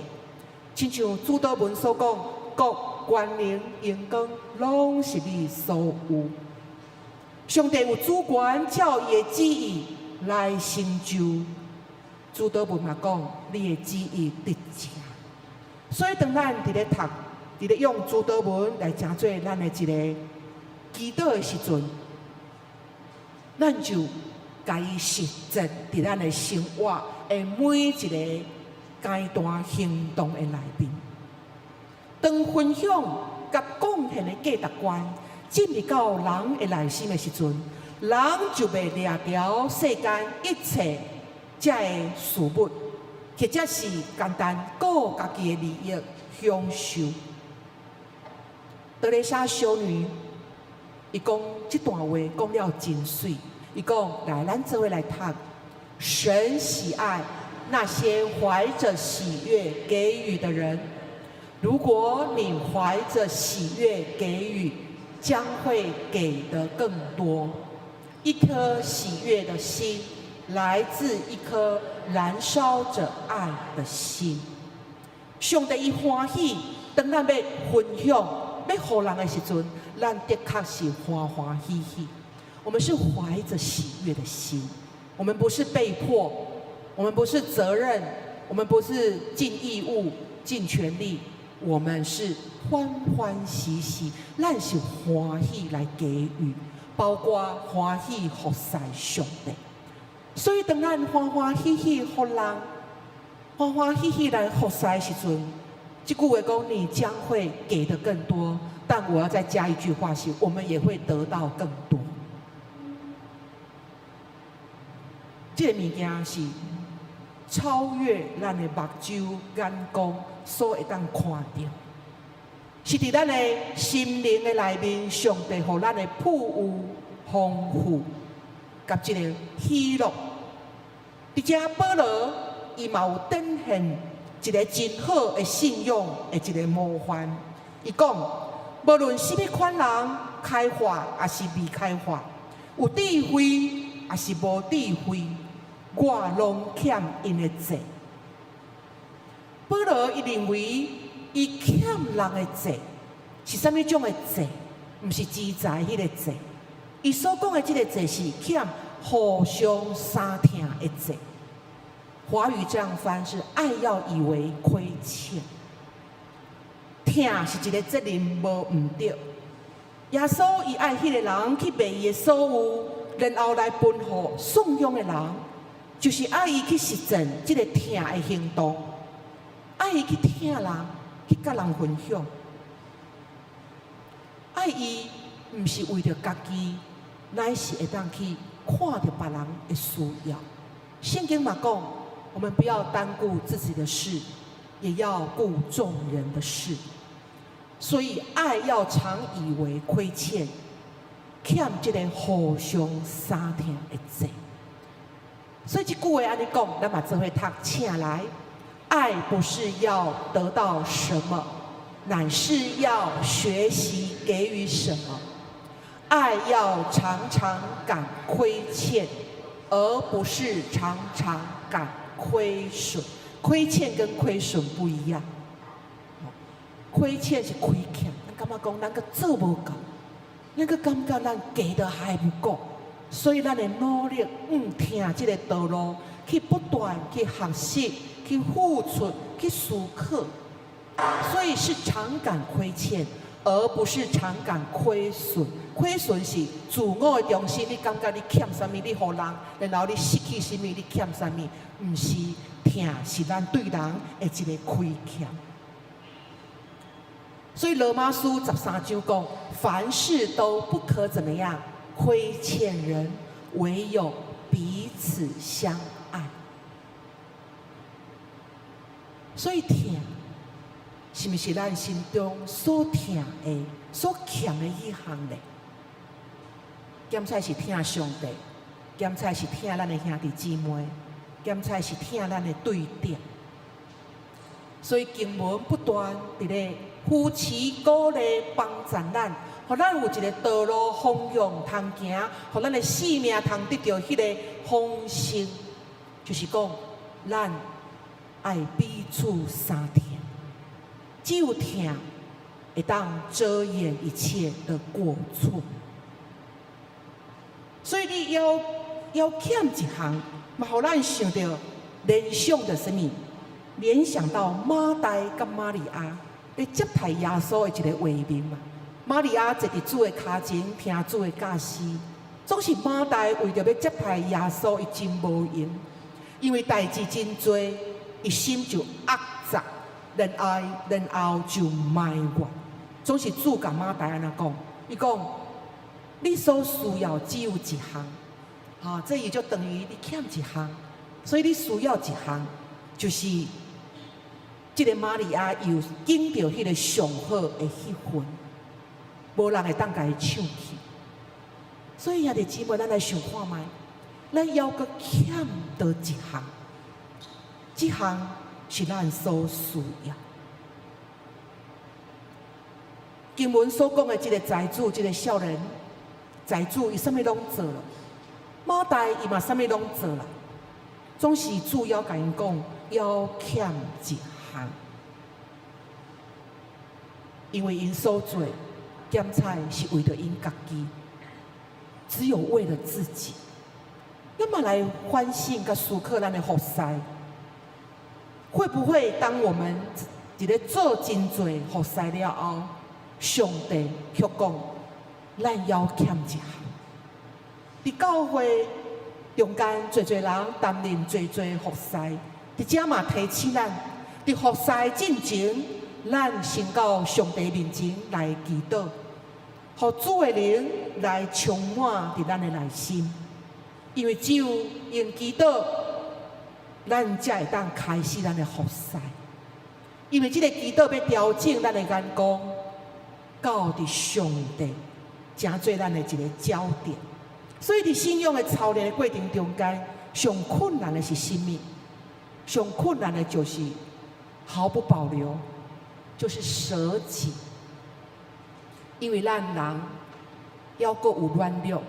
親像主禱文所講，國、權能、榮光，攏是你所有。上帝有主權，照伊的旨意來成就。主禱文嘛講，你的旨意得成。所以當咱佇咧讀、佇咧用主禱文來成做咱的一个祈禱的時陣，咱就共伊實踐佇咱的生活的每一个階段行動的內面。當分享佮貢獻的價值觀進入到人的內心的時陣，人就袂掠著世間一切這个事物，或者是簡單顧家己的利益享受。德蕾莎修女，伊講這段話講了真媠。伊講來，咱做伙來讀。神喜愛那些懷着喜悅給予的人。如果你懷着喜悅給予，將會給得更多。一顆喜悅的心，來自一顆燃燒着愛的心。上帝伊歡喜，當咱欲分享、欲予人的時陣，咱的確是歡歡喜喜。我們是懷着喜悅的心，我們不是被迫，我們不是責任，我們不是盡義務、盡全力，我們是歡歡喜喜，咱是歡喜來給予，包括歡喜服侍上帝。所以當咱歡歡喜喜予人，歡歡喜喜來服侍的時陣，這句話講你將會給的更多。但我要再加一句話是，我們也會得到更多。這个物件是超越咱的目睭眼光所會當看著，是佇咱的心靈的內面，上帝予咱的富有、豐富，佮這个喜樂。佇遮保羅伊嘛有展現一个真好的信仰的一个模範。伊講，無論啥物款人開化抑是未開化，有智慧抑是無智慧，我攏欠𪜶的債。保羅伊認為，伊欠人的債是啥物種的債？毋是資財彼个債。伊所講的這个債是欠互相相疼的債。華語這樣翻是愛要以為虧欠，疼是一个責任，無毋對。耶穌伊愛彼个人去賣伊的所有，然後來分予送養的人，就是愛伊去實踐這个疼的行動，愛伊去疼人，去佮人分享，愛伊毋是為著家己，乃是會當去看著別人的需要。聖經嘛講，我們不要單顧自己的事，也要顧眾人的事。所以愛要常以為虧欠，欠這个互相相疼的債。所以這句話按呢講，咱嘛做伙讀，請來。愛不是要得到什麼，乃是要學習給予什麼。愛要常常感虧欠，而不是常常感虧損。虧欠跟虧損不一樣。虧欠是虧欠，咱感覺講咱閣做無夠，咱閣感覺咱給的還不夠，所以咱會努力向疼這个道路去不斷去學習、去付出、去思考，所以是常感虧欠，而不是常感虧損。虧損是自我的中心，你感覺你欠啥物，你予人，然後你失去啥物，你欠啥物，毋是疼，是咱對人的一个虧欠。所以羅馬書13章講，凡事都不可怎麼樣虧欠人，唯有彼此相愛。所以疼，是毋是咱心中所疼的、所欠的彼項呢？檢採是疼上帝，檢採是疼咱的兄弟姊妹，檢採是疼咱的對長。所以經文不斷佇咧扶持、鼓勵、幫助咱，予咱有一个道路方向通行，予咱的性命通得著彼个豐盛，就是講，咱愛彼此相疼，只有疼會當遮掩一切的過錯。所以你猶欠一項，嘛予咱想著聯想著啥物？聯想到馬大佮瑪利亞咧接待耶穌的一个畫面嘛。瑪利亞坐佇主的跤前聽主的教示，總是馬大為著欲接待耶穌，伊真無閒，因為代誌真濟，伊心就壓榨，然後就埋怨。總是主共馬大按呢講，伊講你所需要只有一項，哈，這也就等於你欠一項，所以你需要一項，就是這个瑪利亞有揀著彼个上好的彼份，無人會當共伊搶去。所以兄弟姊妹，咱來想看覓，咱猶閣欠佗一項，這項是咱所需要。經文所講的這个財主，這个少年財主，伊啥物攏做了，馬大伊嘛啥物攏做了，總是主猶共𪜶講，猶欠一項，因為𪜶所做檢採是為著𪜶家己，只有為了自己。咱嘛來反省佮思考咱的服侍，會不會當我們佇咧做真濟服侍了後，上帝卻講咱猶欠一項？佇教會中間，濟濟人擔任濟濟服侍，佇遮嘛提醒咱，佇服侍進前，咱先到上帝面前來祈禱，予主的靈來充滿佇咱的內心，因為只有用祈禱，咱才會當開始咱的服侍。因為這个祈禱欲調整咱的眼光，到佇上帝，成做咱的一个焦點。所以佇信仰的操練的過程中間，上困難的是啥物？上困難的就是毫不保留，就是捨己。因為咱人猶閣有軟弱，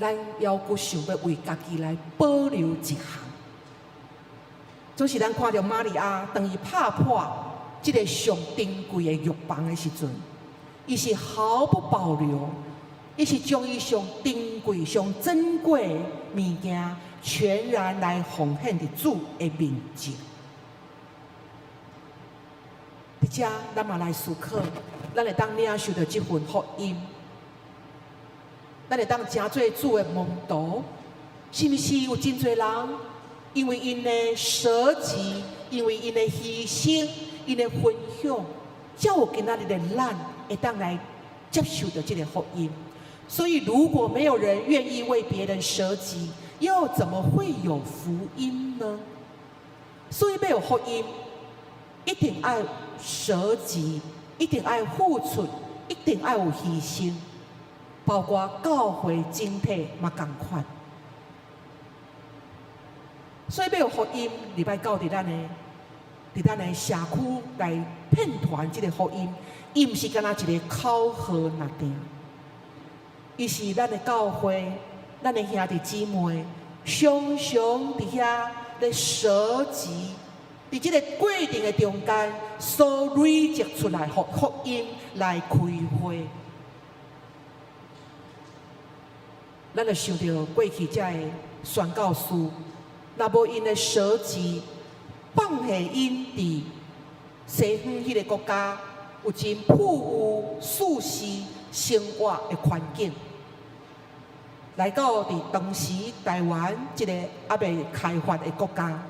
咱猶閣想欲為家己來保留一項。總是咱看著瑪利亞，當伊拍破這个上珍貴的玉房的時陣，伊是毫不保留，伊是將伊上珍貴、上珍貴的物件，全然來奉獻佇主的面前。佇遮，咱嘛來思考，咱會當領受著這份福音，咱會當成做主的門徒，是毋是有真濟人？因為𪜶的捨己，因為𪜶的犧牲，𪜶的分享，才有今仔日的咱會當來接受著這个福音。所以，如果沒有人願意為別人捨己，又怎麼會有福音呢？所以，欲有福音，一定愛捨己，一定愛付出，一定愛有犧牲，包括教會整體嘛仝款。所以，欲有福音，禮拜到佇咱的社區來遍傳這个福音，伊毋是干焦一个口號爾爾，伊是咱的教會、咱的兄弟姊妹，常常佇遐咧捨己，佇這个過程的中間所累積出來福音來開花。咱就想著過去遮的宣教士，若無𪜶的捨己，放下𪜶佇西方彼个國家有真富裕、舒適生活的環境，來到佇當時台灣這个猶未開發的國家，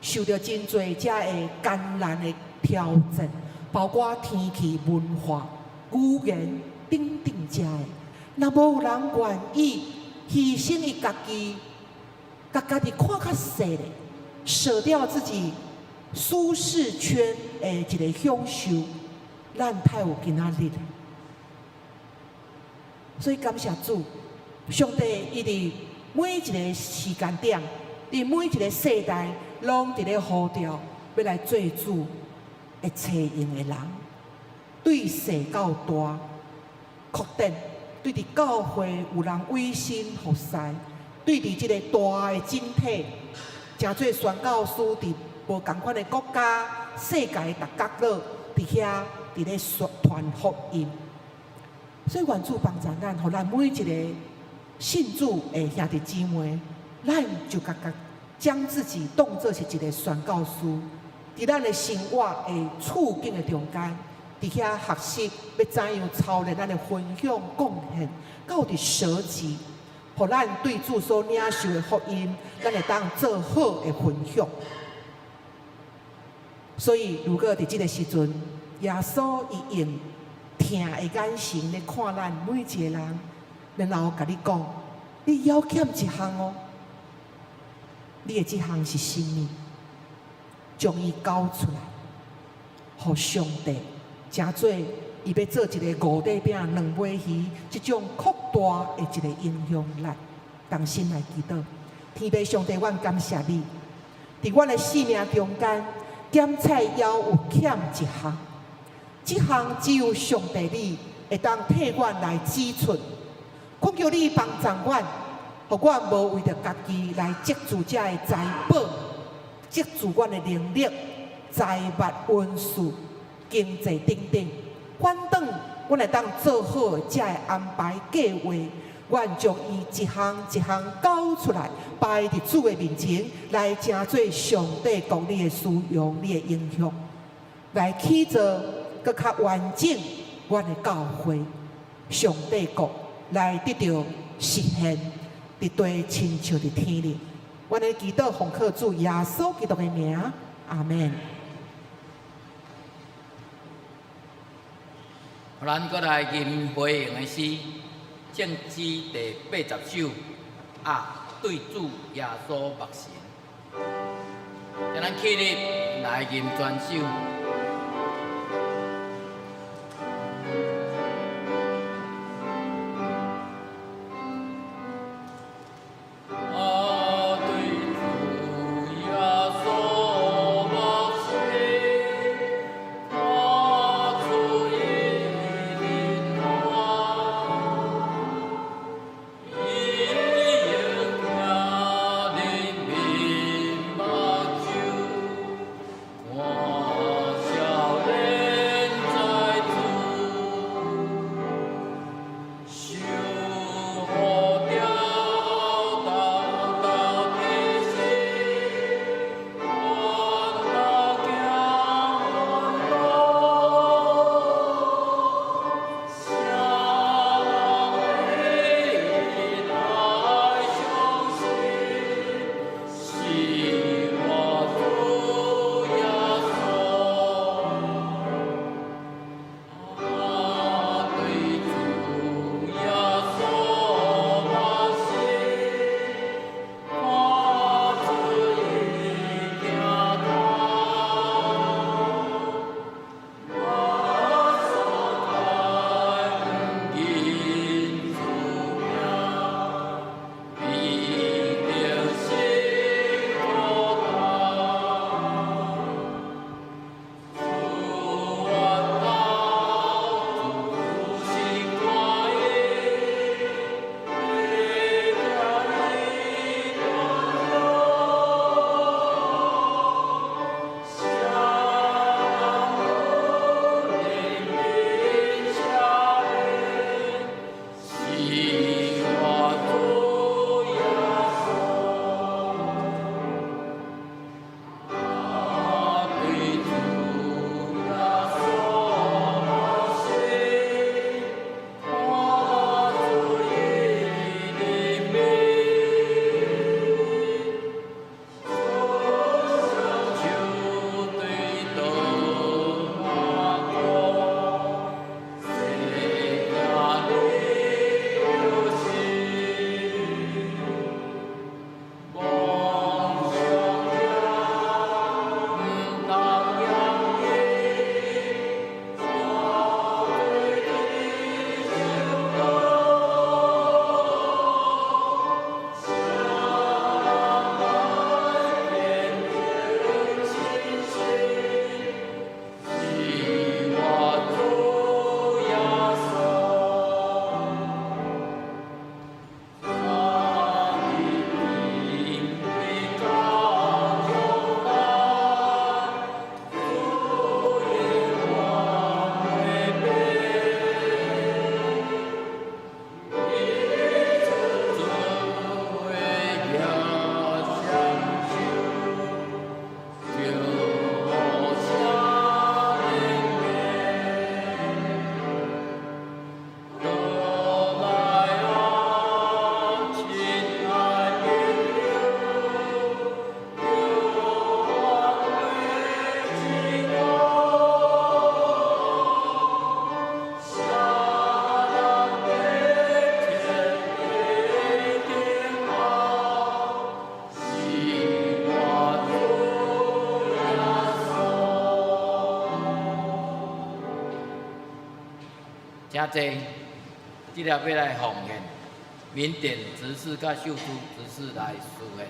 受著真濟遮的艱難的挑戰，包括天氣、文化、語言等等遮的。若無有人願意犧牲伊家己，共家己看較細咧，捨掉自己舒適圈的一个享受，咱太有今仔日。所以感謝主，上帝伊佇每一个時間點，佇每一个世代，攏佇咧呼召欲來做主會揣用的人，對細到大，擴展，對佇教會有人委身服侍，對佇這个大的整體，成做宣教師佇無仝款的國家、世界的逐角落，佇遐佇咧宣傳福音。所以願主幫助咱，予咱每一个信主的兄弟姊妹，咱就共家將自己當做是一个宣教師，佇咱的生活的處境的中間，佇遐學習欲怎樣操練咱的分享貢獻，到佇捨己，予咱對主所領受的福音，咱會當做好的分享。所以，如果佇這个時陣，耶穌伊用疼的眼神咧看咱每一个人，然後共你講：你猶欠一項哦，你的這項是啥物？將伊交出來，予上帝，成做伊欲做一个五塊餅兩尾魚，這種擴大的一个影響力。同心來祈禱，天父上帝，阮感謝你，佇阮的生命中間，檢測猶有欠一項，這項只有上帝你會當替阮來指出。懇求你幫助阮，予阮無為著家己來積聚遮的財寶，積聚阮的能力、財物、恩賜、經濟等等。反轉，阮會當做好遮的安排計劃，阮將伊一項一項交出來，擺佇主的面前，來成做上帝國你的使用、你的影響，來起造閣較完整阮的教會，上帝國來得著實現，佇地親像佇天裡。阮的祈禱奉靠主耶穌基督的名，阿門。咱閣來吟回應的詩，正詩第80首，啊，對主耶穌目神。請咱起立來吟全首。我對主耶穌目視，看出伊憐我，伊應聽憐憫目睭，看少年在主，受苦吊刀刀提醒，阮若行弯路，啥人会来相信？是我主耶穌。我對主耶穌目視，看出伊疼痛，我所在因主名，必定勝過他。主願到主心肝意，彼得伊軟弱，啥人憐憫赦免？是我主耶穌。我對主耶穌目視，看出伊憐憫，雙手對倒我講，世行你有心，妄想者毋通揚言，小罪的受苦，啥人來見證信心？是我主耶穌。三日到中間，主耶和的伊做耶双手，就写怜悯。倒來啊，親愛朋友，著安慰之我，啥人欲天的頂是我主耶穌。請坐，這粒要來奉獻，明典執事佮秀珠執事來司獻。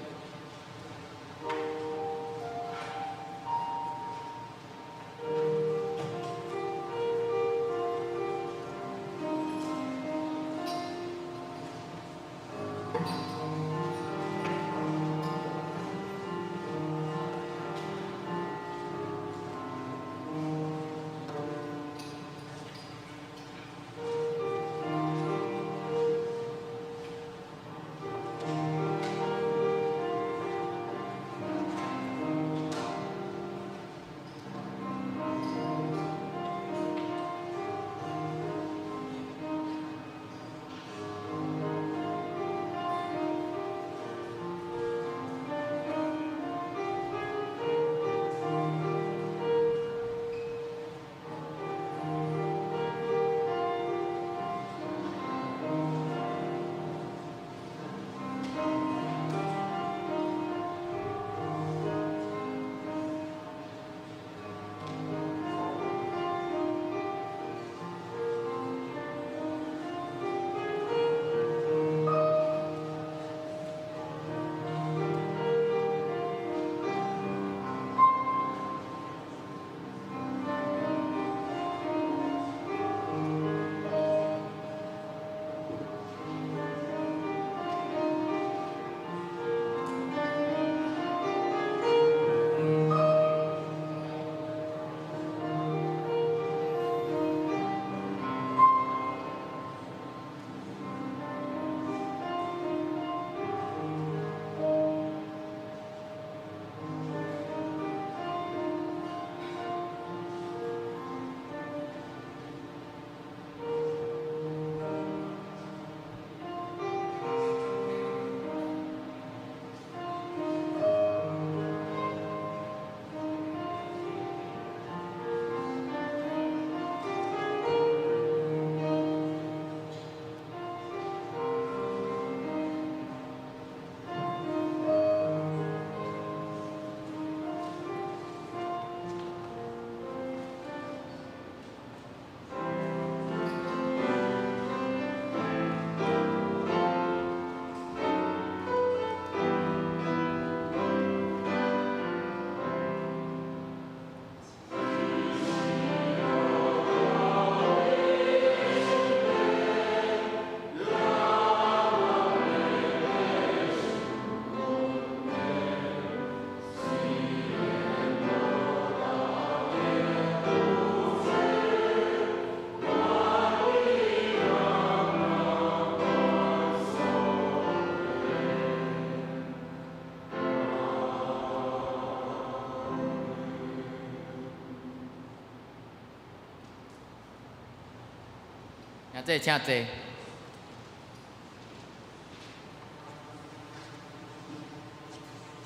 兄弟請坐。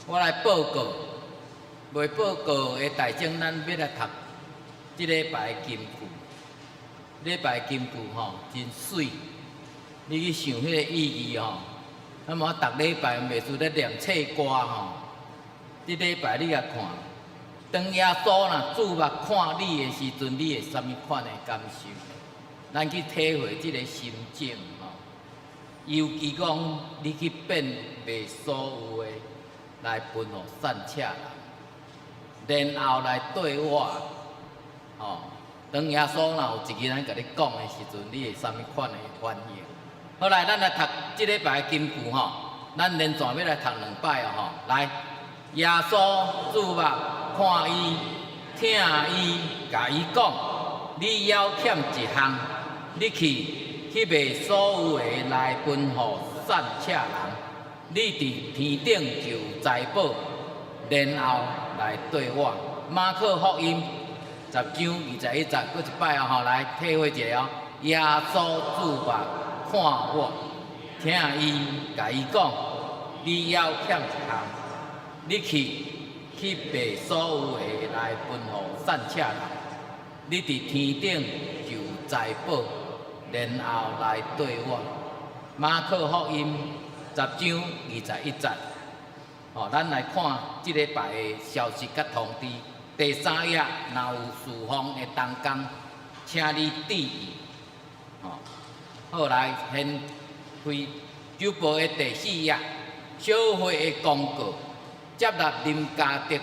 我來報告，未報告的大鐘，咱欲來讀這禮拜的金句。禮拜金句吼，真媠。你去想彼个意義吼，咱無逐禮拜袂輸咧念冊歌吼。這禮拜你來看，當耶穌若注目看你的時陣，你會啥物款的感受？咱去體會這个心境吼。尤其講，你去變賣所有的來分予散赤人，然後來綴我，吼。當耶穌若有一个人共你講的時陣，你會啥物款的反應？好來，咱來讀這禮拜的金句吼，咱連續欲來讀兩擺哦吼。來，耶穌注目看伊，疼伊，共伊講：你猶欠一項，你去去賣所有的來分予散赤人，你佇天頂就有財寶，然後來綴我。馬可福音10章21節，閣一擺哦吼，來體會一下哦。耶穌注目看我，疼伊，共伊講：你猶欠一項，你去去賣所有的來分予散赤人，你佇天頂就有財寶，然後來綴我。馬可福音10章21節。吼，咱來看這禮拜的消息佮通知。第三頁，若有事奉的同工，請你注意。吼，好來，現開周報的第四頁，小會的公告，接納林家德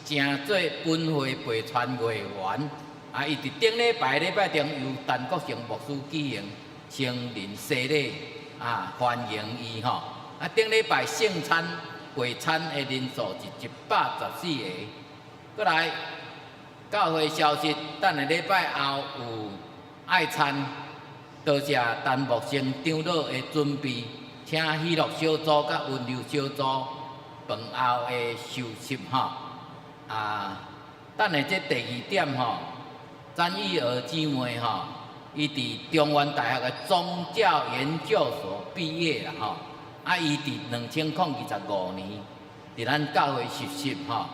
成做本會陪傳會員。啊，伊佇頂禮拜禮拜中由陳國成牧師舉行成人洗禮，啊，歡迎伊吼。啊，頂禮拜聖餐會餐的人數是114個。閣來教會消息，等下禮拜後有愛餐，多謝陳牧師長老的準備，請喜樂小組佮溫柔小組飯後的休息吼。啊，等下這第二點吼，詹玉娥姊妹吼，伊佇中原大學的宗教研究所畢業啦吼。啊，伊佇2025年佇咱教會實習吼。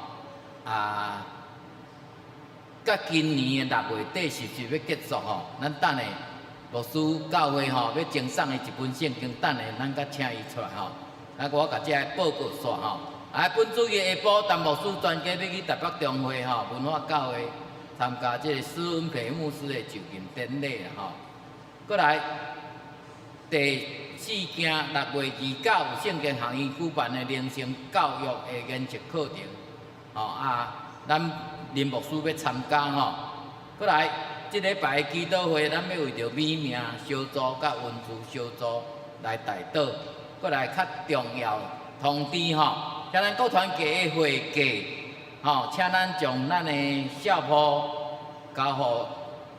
啊，佮今年的6月底實習欲結束吼，咱等下牧師教會吼欲贈送伊一本聖經，等下咱閣請伊出來吼。啊，我共這个報告煞吼。啊，本主日下晡，陳牧師全家欲去台北中會吼文化教會參加這个施恩培牧師的就任典禮啦吼。閣來第四件，6月29有聖經學院舉辦的靈性教育的研習課程。吼啊，咱林牧師欲參加吼。閣來，這禮拜的祈禱會，咱欲為著美名小組佮文殊小組來代禱。閣來較重要通知吼，請咱各團契的會計吼，請咱將咱的數簿交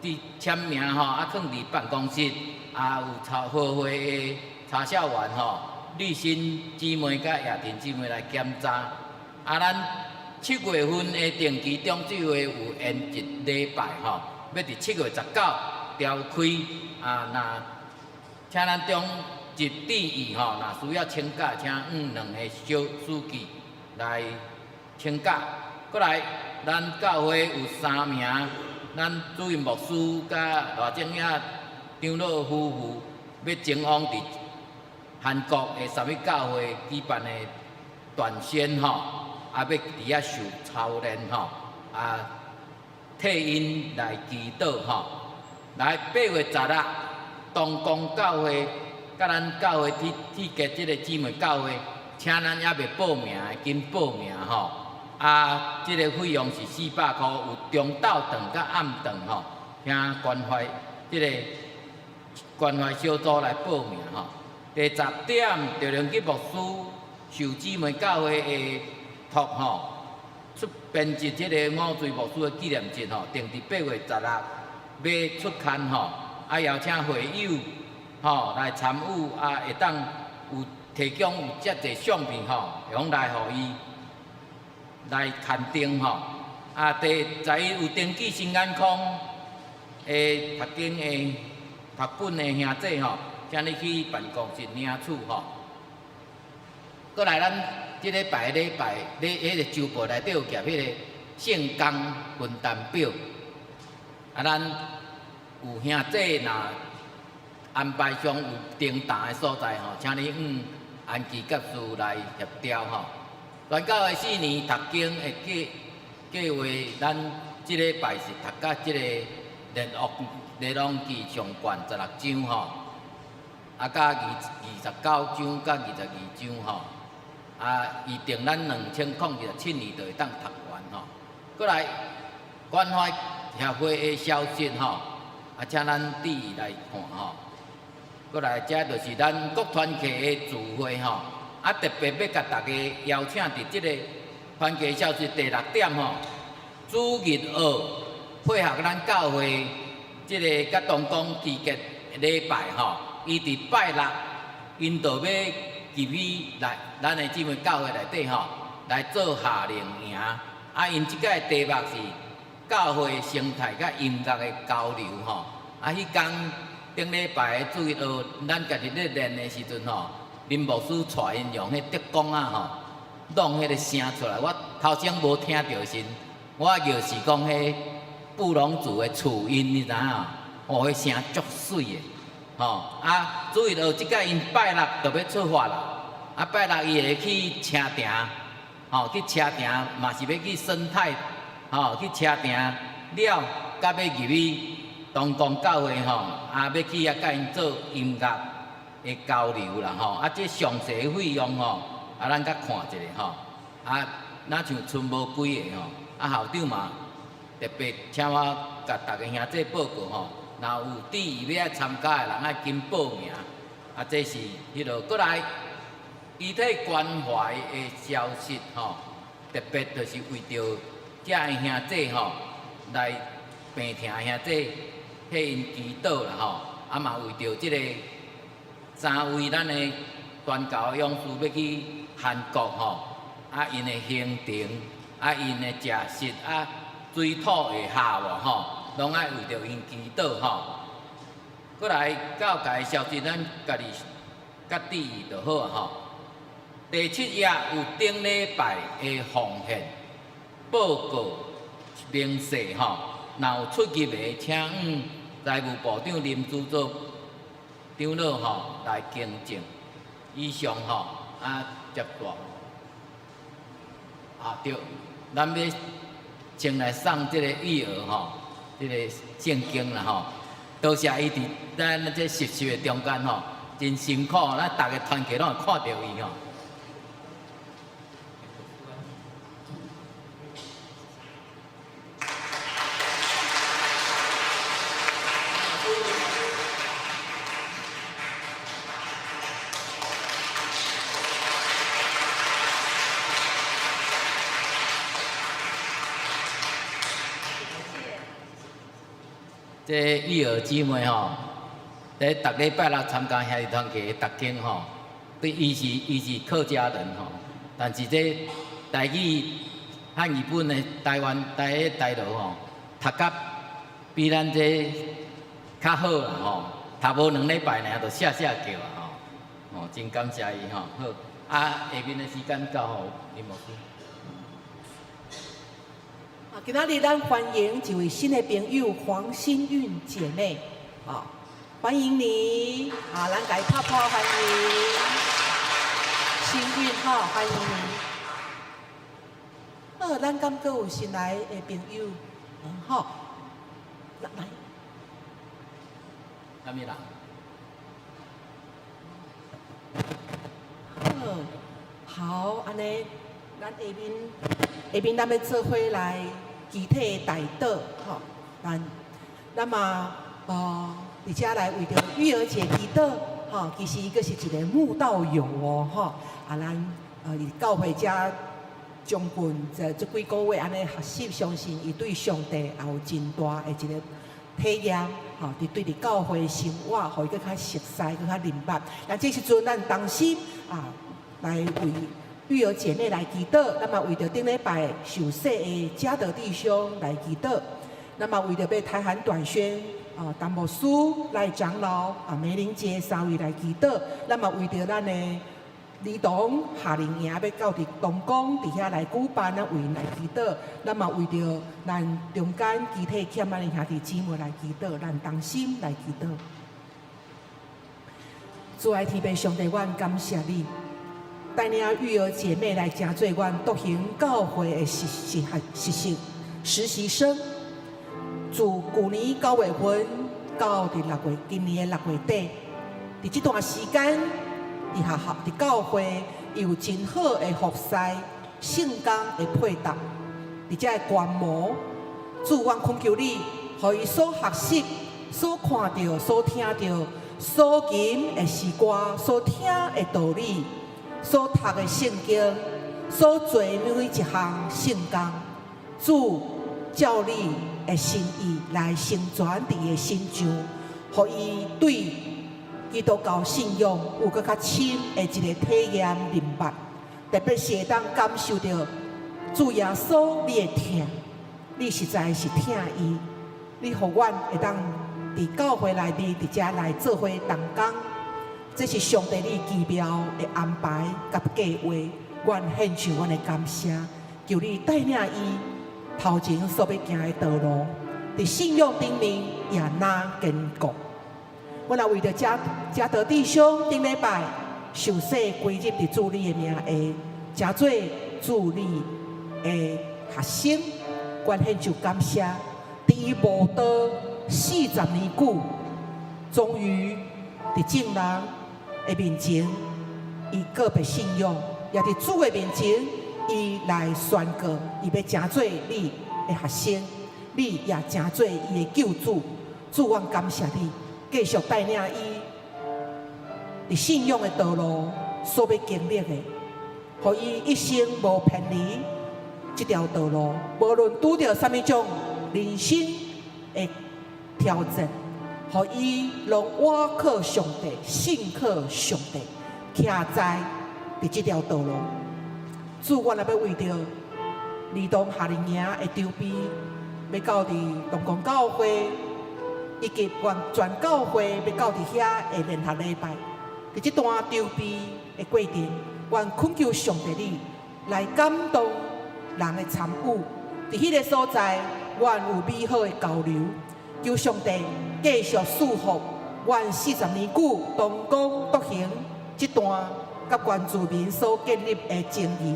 予佇簽名吼，啊，囥佇辦公室，啊，有查核會的查數員吼，麗新姊妹佮雅婷姊妹來檢查。啊，咱7月份的定期中聚會有延一禮拜吼，欲佇7月19調開啊。若請咱中一注意吼，若需要請假，請用兩个小書記來請假。閣來，咱教會有三名，咱主任牧師佮賴正雅長老夫婦欲前往佇韓國的三一教會舉辦的斷宣吼。啊，欲佇遐受操練吼，啊，替𪜶來祈禱吼。來8月16，東光教會佮咱教會鐵鐵結這个姊妹教會，請咱猶未報名的緊報名吼。啊，這个費用是400箍，有中晝頓佮暗頓吼，請關懷這个關懷小組來報名吼。第十點，趙良基牧師受姊妹教會的託吼，出編輯這个五罪牧師的紀念冊吼，定佇8月16欲出刊吼，啊邀請會友吼來參與，啊會當有提供有遮濟相片吼，會用來予伊來刊登吼。啊，第11有登記新安康的讀經的讀本的兄弟吼，請你去辦公室領取吼。閣來咱這禮拜禮拜咧，彼個週報內底有夾彼個聖工分擔表。啊，咱有兄弟若安排上有訂單的所在吼，請你向安琪執事來協調吼。傳教會四年讀經的計計劃，咱這禮拜是讀到這個列王列王紀上卷十六章吼，啊，佮29章佮22章吼，啊，預定咱2027年就會當讀完吼。閣來關懷協會的消息吼，啊，請咱注意來看吼。閣來，這就是咱各團契的聚會吼，啊，特別欲共大家邀請佇這个團契消息第六點吼，主日學配合咱教會這个佮同工集結禮拜吼，伊佇拜六，𪜶就欲入去來咱的姊妹教會內底吼，來做夏令營。啊，𪜶這擺的題目是教會生態佮音樂的交流吼。啊，彼工頂禮拜的主日學，咱家己咧練的時陣吼，林牧師帶𪜶用彼竹管仔吼，弄彼个聲出來。我頭先無聽著時，我就是講彼布農族的次音，你知影？哦，彼聲足媠的，吼啊！主日學這擺𪜶拜六就欲出發啦，啊拜六伊會去車埕，吼去車埕嘛是欲去生態，吼去車埕了，佮欲入去東光教會吼，啊欲去遐佮𪜶做音樂的交流啦吼，啊這詳細費用吼，啊咱閣看一下吼，啊若像賰無幾个吼，啊校長嘛特別請我共逐个兄弟報告吼，若有志意欲愛參加的人愛緊報名，啊這是彼落閣來遺體關懷的消息吼，特別就是為著遮的兄弟吼來病疼的兄弟替𪜶祈禱啦吼，啊嘛為著這个三位咱的傳教勇士欲去韓國吼，啊𪜶的行程，啊𪜶的食食啊水土會合無吼，攏愛為著𪜶祈禱吼。閣來教界消息，咱家己較注意就好啊吼。第七頁有頂禮拜的奉獻報告明細吼，若有出入的，請向財務部長林主座長老吼來更正。以上吼啊接煞啊對，咱欲先來送這个育兒吼，這个聖經啦吼。多謝伊佇咱這實習的中間吼，真辛苦，咱逐个團契攏會看著伊吼。這育兒姊妹吼，佇逐禮拜六參加兄弟團契的讀經吼，對伊是客家人吼，但是這台語漢語本的台灣台語台羅吼，讀甲比咱這較好啦吼，讀無兩禮拜爾就寫寫叫啊吼，哦，真感謝伊吼，好，啊，下面的時間交予林牧師。啊，今仔日咱歡迎一位新的朋友黃新韻姐妹，啊，歡迎你，啊，咱共伊拍拍歡迎，新韻吼，歡迎你。好，咱敢閣有新來的朋友，好，來，啥物人？好，好，按呢，咱下面下面咱欲做伙來集體代禱，吼，咱咱嘛，佇遮來為著育兒姐祈禱，吼，其實伊閣是一个慕道友哦，吼，啊，咱佇教會遮將近這這幾个月按呢學習，相信伊對上帝也有真大的一个體驗，吼，佇對佇教會生活，予伊閣較熟悉，閣較明白。咱這時陣，咱同心啊，來為育兒姐妹來祈禱，咱嘛為著頂禮拜受洗的嘉德弟兄來祈禱，咱嘛為著欲台韓短宣陳牧師、賴長老、梅玲姐三位來祈禱。咱嘛為著咱的兒童夏令營欲到佇東光佇遐來舉辦，咱為𪜶來祈禱。咱嘛為著咱中間肢體欠咱的兄弟姊妹來祈禱，咱同心來祈禱。主愛天父上帝，阮感謝你，帶領育兒姐妹來成做阮獨行教會的實習生。自舊年9月份到佇六月，今年的6月底，佇這段時間，佇學校、佇教會有真好的服侍、聖工的配搭，佇遮的觀摩，主，阮懇求你，予伊所學習、所看著、所聽著、所吟的詩歌、所聽的道理、所讀的聖經、所做每一項聖工，主照你的心意來成全佇伊的身上，予伊對基督教信仰有閣較深的一個體驗認捌，特別是會當感受著主耶穌你的疼，你實在是疼伊，你予阮會當佇教會內面佇遮來做伙同工，這是上帝你奇妙的安排佮計劃，阮獻上阮的感謝，求你帶領伊頭前所欲行的道路，佇信仰頂面也若堅固。阮也為著嘉嘉德弟兄頂禮拜受洗歸入佇主你的名下，成做主你的學生，阮獻上感謝。佇伊慕道40年久，終於佇眾人的面前，伊告別信仰，也佇主的面前，伊來宣告，伊欲成做你的學生，你也成做伊的救主。主，阮感謝你，繼續帶領伊佇信仰的道路所欲經歷的，予伊一生無偏離這條道路，無論拄著啥物種人生的挑戰，予伊攏倚靠上帝，信靠上帝，徛在佇這條道路。主，阮也欲為著兒童夏令營的籌備，欲到佇東光教會，以及阮全教會欲到佇遐的聯合禮拜，佇這段籌備的過程，阮懇求上帝你來感動人的參與，佇彼個所在，阮有美好的交流。求上帝繼續賜福阮40年久同工獨行這段佮原住民所建立的情誼，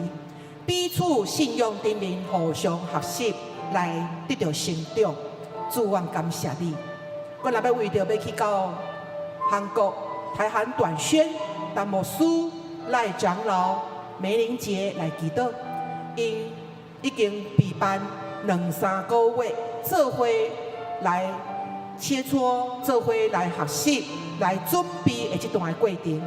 彼此信仰頂面互相學習，來得著成長。主，阮感謝你。阮也欲為著欲去到韓國台韓短宣，陳牧師、賴長老、梅玲姐來祈禱，𪜶已經備辦兩三個月，做伙來切磋，做伙來學習，來準備的這段的過程。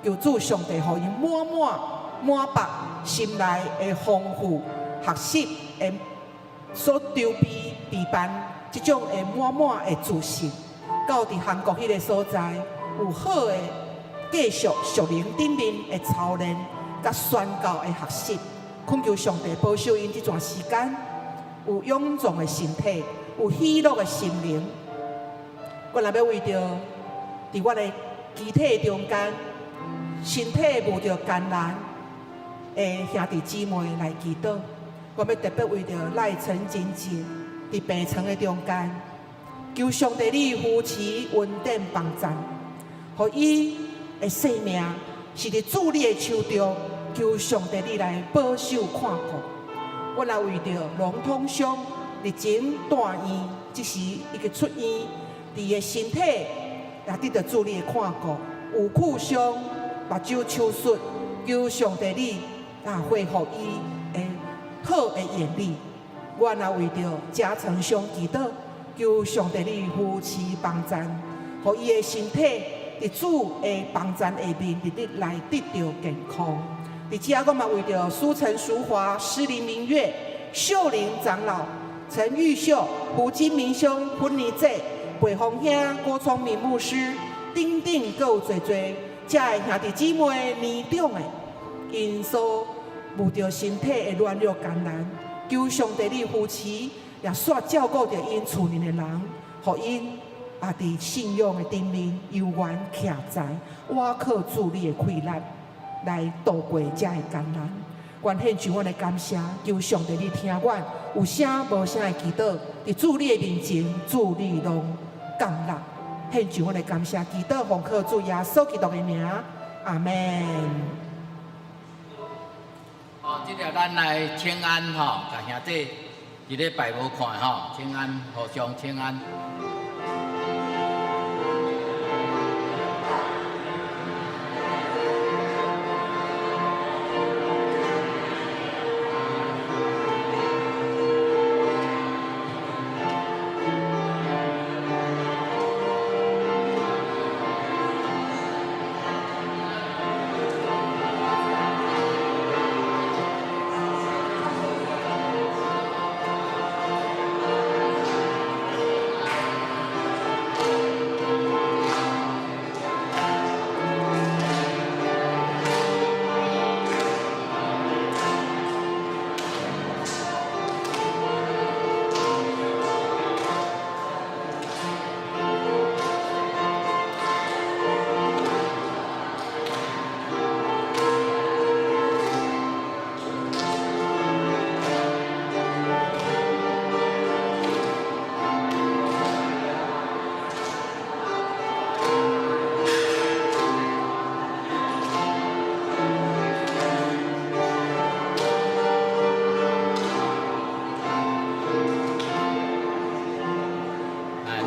求主上帝予𪜶滿滿滿腹心內的豐富學習的所籌備備辦這種的滿滿的自信，到佇韓國彼個所在有好的繼續屬靈頂面的操練，佮宣教的學習。懇求上帝保守𪜶這段時間有勇壯的身體，有喜樂的心靈。阮也欲為著佇阮的肢體中間，身體遇著艱難的兄弟姊妹來祈禱。我欲特別為著賴陳金姐佇病床的中間，求上帝你扶持、恩典幫贊，予伊的生命是佇主你的手中，求上帝你來保守看顧。阮也為著龍通兄日前住院，這時已經出院，佇伊的身體也得著主你的看顧，有骨傷、目睭手術，求上帝你恢復伊的好的眼力。阮也為著嘉誠兄祈禱，求上帝你扶持幫贊，予伊的身體佇主的幫贊下面，日日來得著健康。佇遮，我嘛為著蘇陳淑華、施林明月、秀玲長老、陳玉秀、胡金明兄、芬妮姐、魏峰兄、郭聰明牧師，等等，閣有濟濟遮的兄弟姊妹年長的，𪜶所遇著身體的軟弱艱難，求上帝你扶持，也煞照顧著𪜶厝內的人，予𪜶 啊，佇信仰的頂面猶原徛在，倚靠主你的氣力來度過這个艱難。願獻上阮的感謝，求上帝你聽阮有聲無聲的祈禱，佇主你的面前，主你攏感納。獻上阮的感謝，祈禱奉靠主耶穌基督的名，阿門。哦，這個咱來請安吼，共兄弟一禮拜無看吼，請安，互相請安。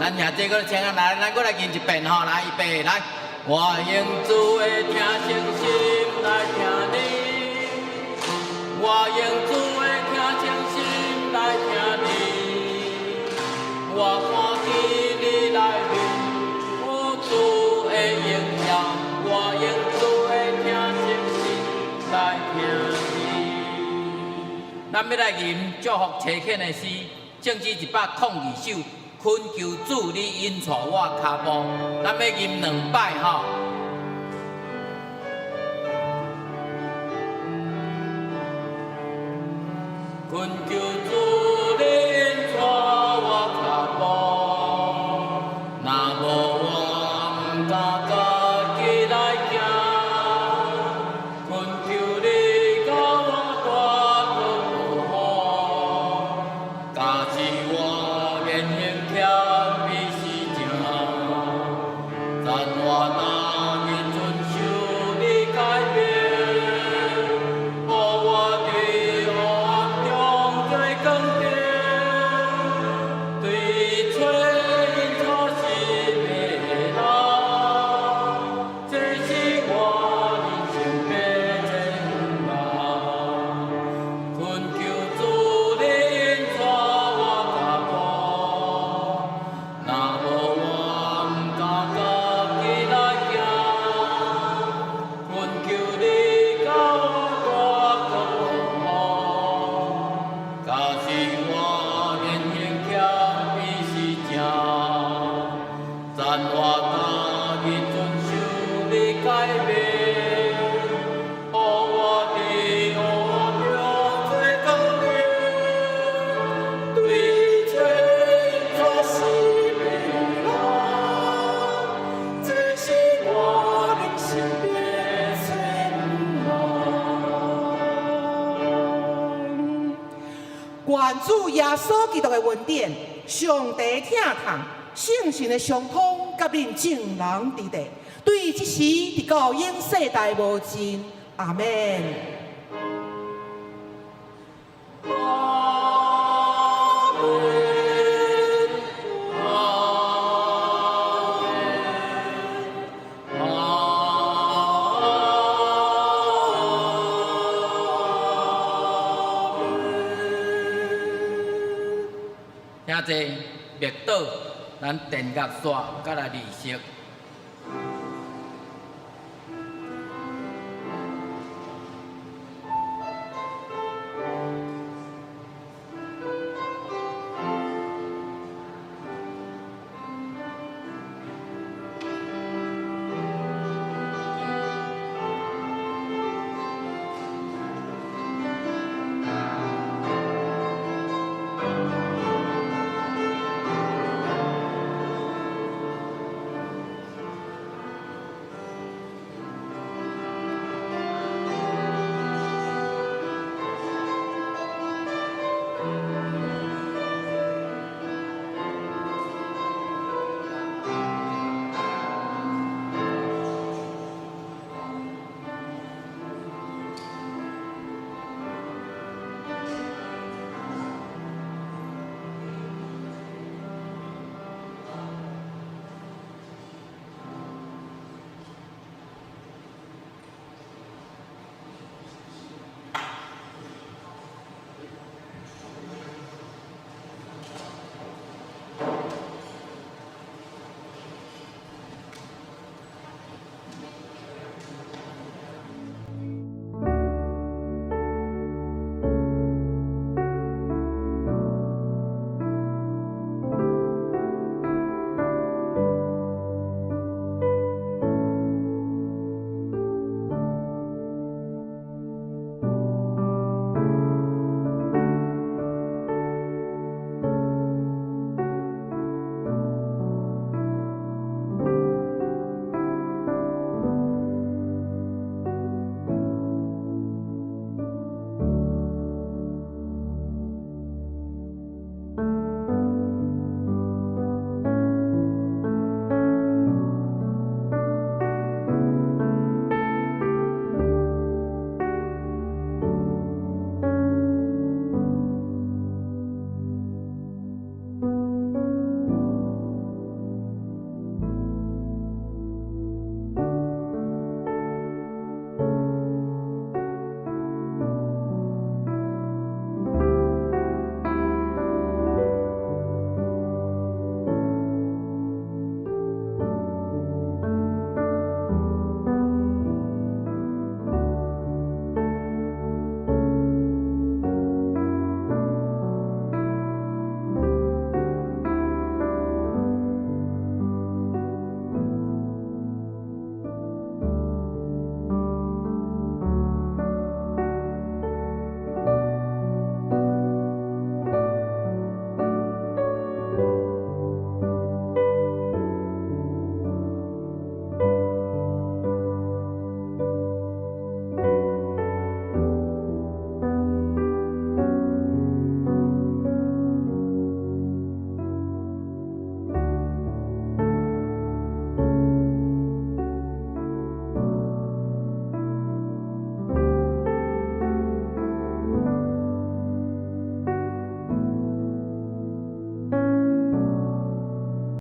咱兄弟閣請安來，咱閣來吟一遍吼，來預備來。我用主的疼惜心來聽你，我用主的疼惜心來聽你，我看見你內面有主的榮耀，我用主的疼惜心來聽你。咱欲來吟祝福差遣的詩，聖詩102首。懇求主你引帶我跤步，咱欲吟兩擺吼。懇求主你引帶我跤步，若無我毋敢家己來行。懇求你共我帶到保護，假使我言行謙卑是正，讚我逐日遵守你誡命，予我佇黑暗中做光燈，對找引錯失迷人，這是我人生的展望。懇求主你引帶我跤步，若無我毋敢家己來行。懇求你共我帶到保護，假使我言行謙卑是正，讚我逐日遵守你誡命，予我佇黑暗中做光燈，對找引錯失迷人，這是我人生的展望。願主耶穌基督的恩典，上帝疼痛，聖神的相通，佮恁眾人佇咧，對這時直到永世代無盡。阿門。阿門，阿門，阿門。兄弟，默禱，咱電樂煞，佮來儀式。